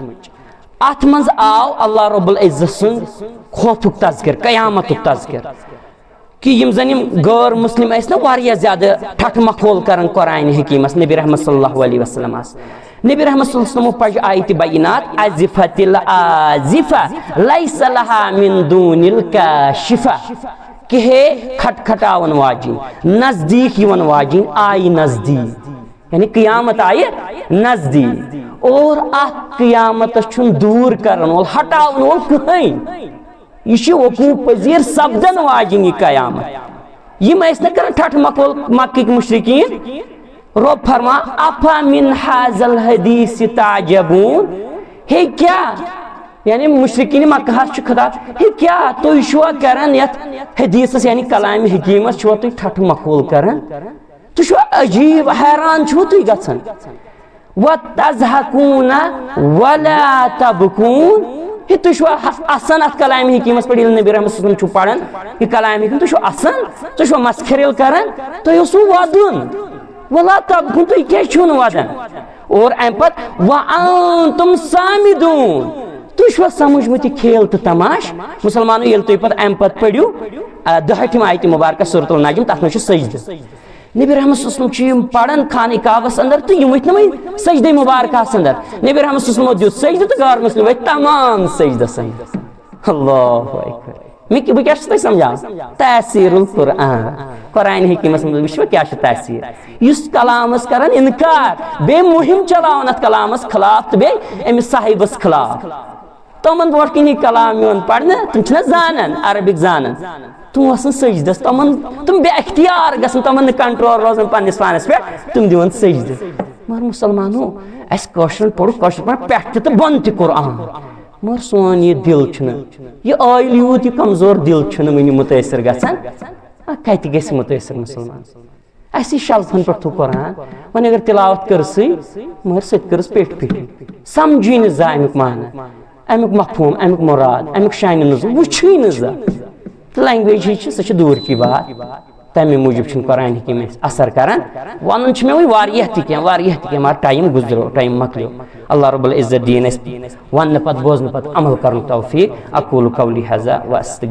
اتھ منٛز آو اللہ رب العزت سُنٛد خوفُک تذکر، قیامتُک تذکر۔ کہ یِم زن یِم غٲر مسلم ٲسۍ نا واریاہ زیادٕ ٹھٹھ مخول کران قرآن حکیمس، نبی رحمت صلی اللہ علیہ وسلمس۔ نبی رحمت صلی اللہ علیہ وسلم پج آیت بینات، ازفت الآزفہ، لیس لہا من دون الکاشفہ، کہ ہے کھٹ کھٹاون واجن، نزدیک یِون واجن آئی نزدیک، یعنی قیامت آئی نزدیک۔ اور اتھ قیامتس چھُن دور کرن وول، ہٹاون وول کٕہٕنۍ۔ یہِ چھِ وقوع پذیر سپدن واجن یہِ قیامت۔ یِم ٲسۍ نہٕ کران ٹھٹھ مکول مکٕکۍ مشرکین۔ رۄب فرما، افمن ھذا الحدیث تعجبون؟ ہے کیا، یعنی مشرکین مکہ ہس چھُ خطاب، ہے کیا تُہۍ چھُوا کران یتھ حدیثس، یعنی کلام حکیمس چھُوا تُہۍ ٹھٹھ مکول کران؟ تُہۍ چھُوا عجیب، حیران چھُوا تُہۍ گژھان؟ وتضحکون ولا تبکون۔ ہے، تُہۍ چھِوا ہ-، اسان اتھ کلام حکیمس پٮ۪ٹھ، ییٚلہِ نبی رحمت صلی اللہ علیہ وسلم چھُ پران یہِ کلام حکیم، تُہۍ چھِو اسان، تُہۍ چھِوا مسخر ییٚلہِ کران؟ تۄہہِ اوسوٕ ودُن۔ ولا تبکون، تُہۍ کیٛازِ چھِو نہٕ ودان؟ اور امہِ پتہٕ وانتم سامدون، تُہۍ چھِوا سمجھمٕتۍ یہِ کھیل تہٕ تماش؟ مسلمانو، ییٚلہِ تُہۍ پتہٕ امہِ پتہٕ پٔرِو، آ، دُہٲٹھِم آیتِ مبارکہ سورۃ النجم، تتھ منٛز چھُ سجدٕ۔ نبی رحمت صلی اللہ علیہ وسلم چھُ یِم پران خانہ کعبس اندر تہٕ یِم ؤتھۍ نہٕ وۄنۍ سجدے مبارکس اندر۔ نبی رحمت صلی اللہ علیہ وسلم دیُت سجدٕ تہٕ غٲر مسلم ؤتھۍ تمام سجدس سجدس۔ اللہ اکبر۔ مےٚ کہِ-، بہٕ کیٛاہ چھُس تۄہہِ سمجھاوان؟ تاثیر القرآن۔ قرآن حکیمس منٛز وٕچھو کیٛاہ چھُ تاثیر۔ یُس کلامس کران انکار، بیٚیہِ مُہم چلاوان اتھ کلامس خلاف تہٕ بیٚیہِ أمِس صاحبس خلاف۔ تِمن برونٛٹھ کِنۍ یہِ کلام یِوان پرنہٕ، تِم چھِنہ زانان، عربِک زانان۔ تِم وسان سجدس، تِمن، تِم بے اختیار گژھان، تِمن نہٕ کنٹرول روزان پننِس پانس پٮ۪ٹھ، تِم دِوان سجدٕ۔ مگر مسلمانو، اسہِ کٲشرٮ۪ن پوٚر کٲشِر پٲٹھۍ پٮ۪ٹھ تہِ تہٕ بۄنہٕ تہِ قرآن۔ مگر سون یہِ دِل چھُنہٕ، یہِ ٲیِل یوٗت یہِ کمزور دِل چھُنہٕ وٕنہِ مُتٲثر گژھان۔ آ، کتہِ گژھِ مُتٲثر مسلمان؟ اَسہِ یہِ شلفن پٮ۪ٹھ تھوٚو قرآن، وۄنۍ اگر تلاوت کٔرسٕے، مگر سۄ تہِ کٔرٕس پیٚٹھۍ پیٚٹھۍ۔ سمجھٕے نہٕ زانٛہہ اَمیُک معنی، اَمیُک مفہوٗم، اَمیُک مُراد، اَمیُک شانہِ نزول وٕچھٕے نہٕ زانٛہہ۔ تہٕ language ہِچ چھِ، سۄ چھِ دوٗر کی بات، تَمے موٗجوٗب چھُنہٕ قرآن حکیٖم اَسہِ اثر کران۔ وَنُن چھُ مےٚ وۄنۍ واریاہ تہِ کینٛہہ، واریاہ تہِ کینٛہہ، مگر time گُزریو، time مۄکلیو۔ اللہ رب العزت دِیِن اَسہِ وَننہٕ پتہٕ، بوزنہٕ پتہٕ عمل کرنُک توفیٖق۔ اقول قولی ھذا واستغفر۔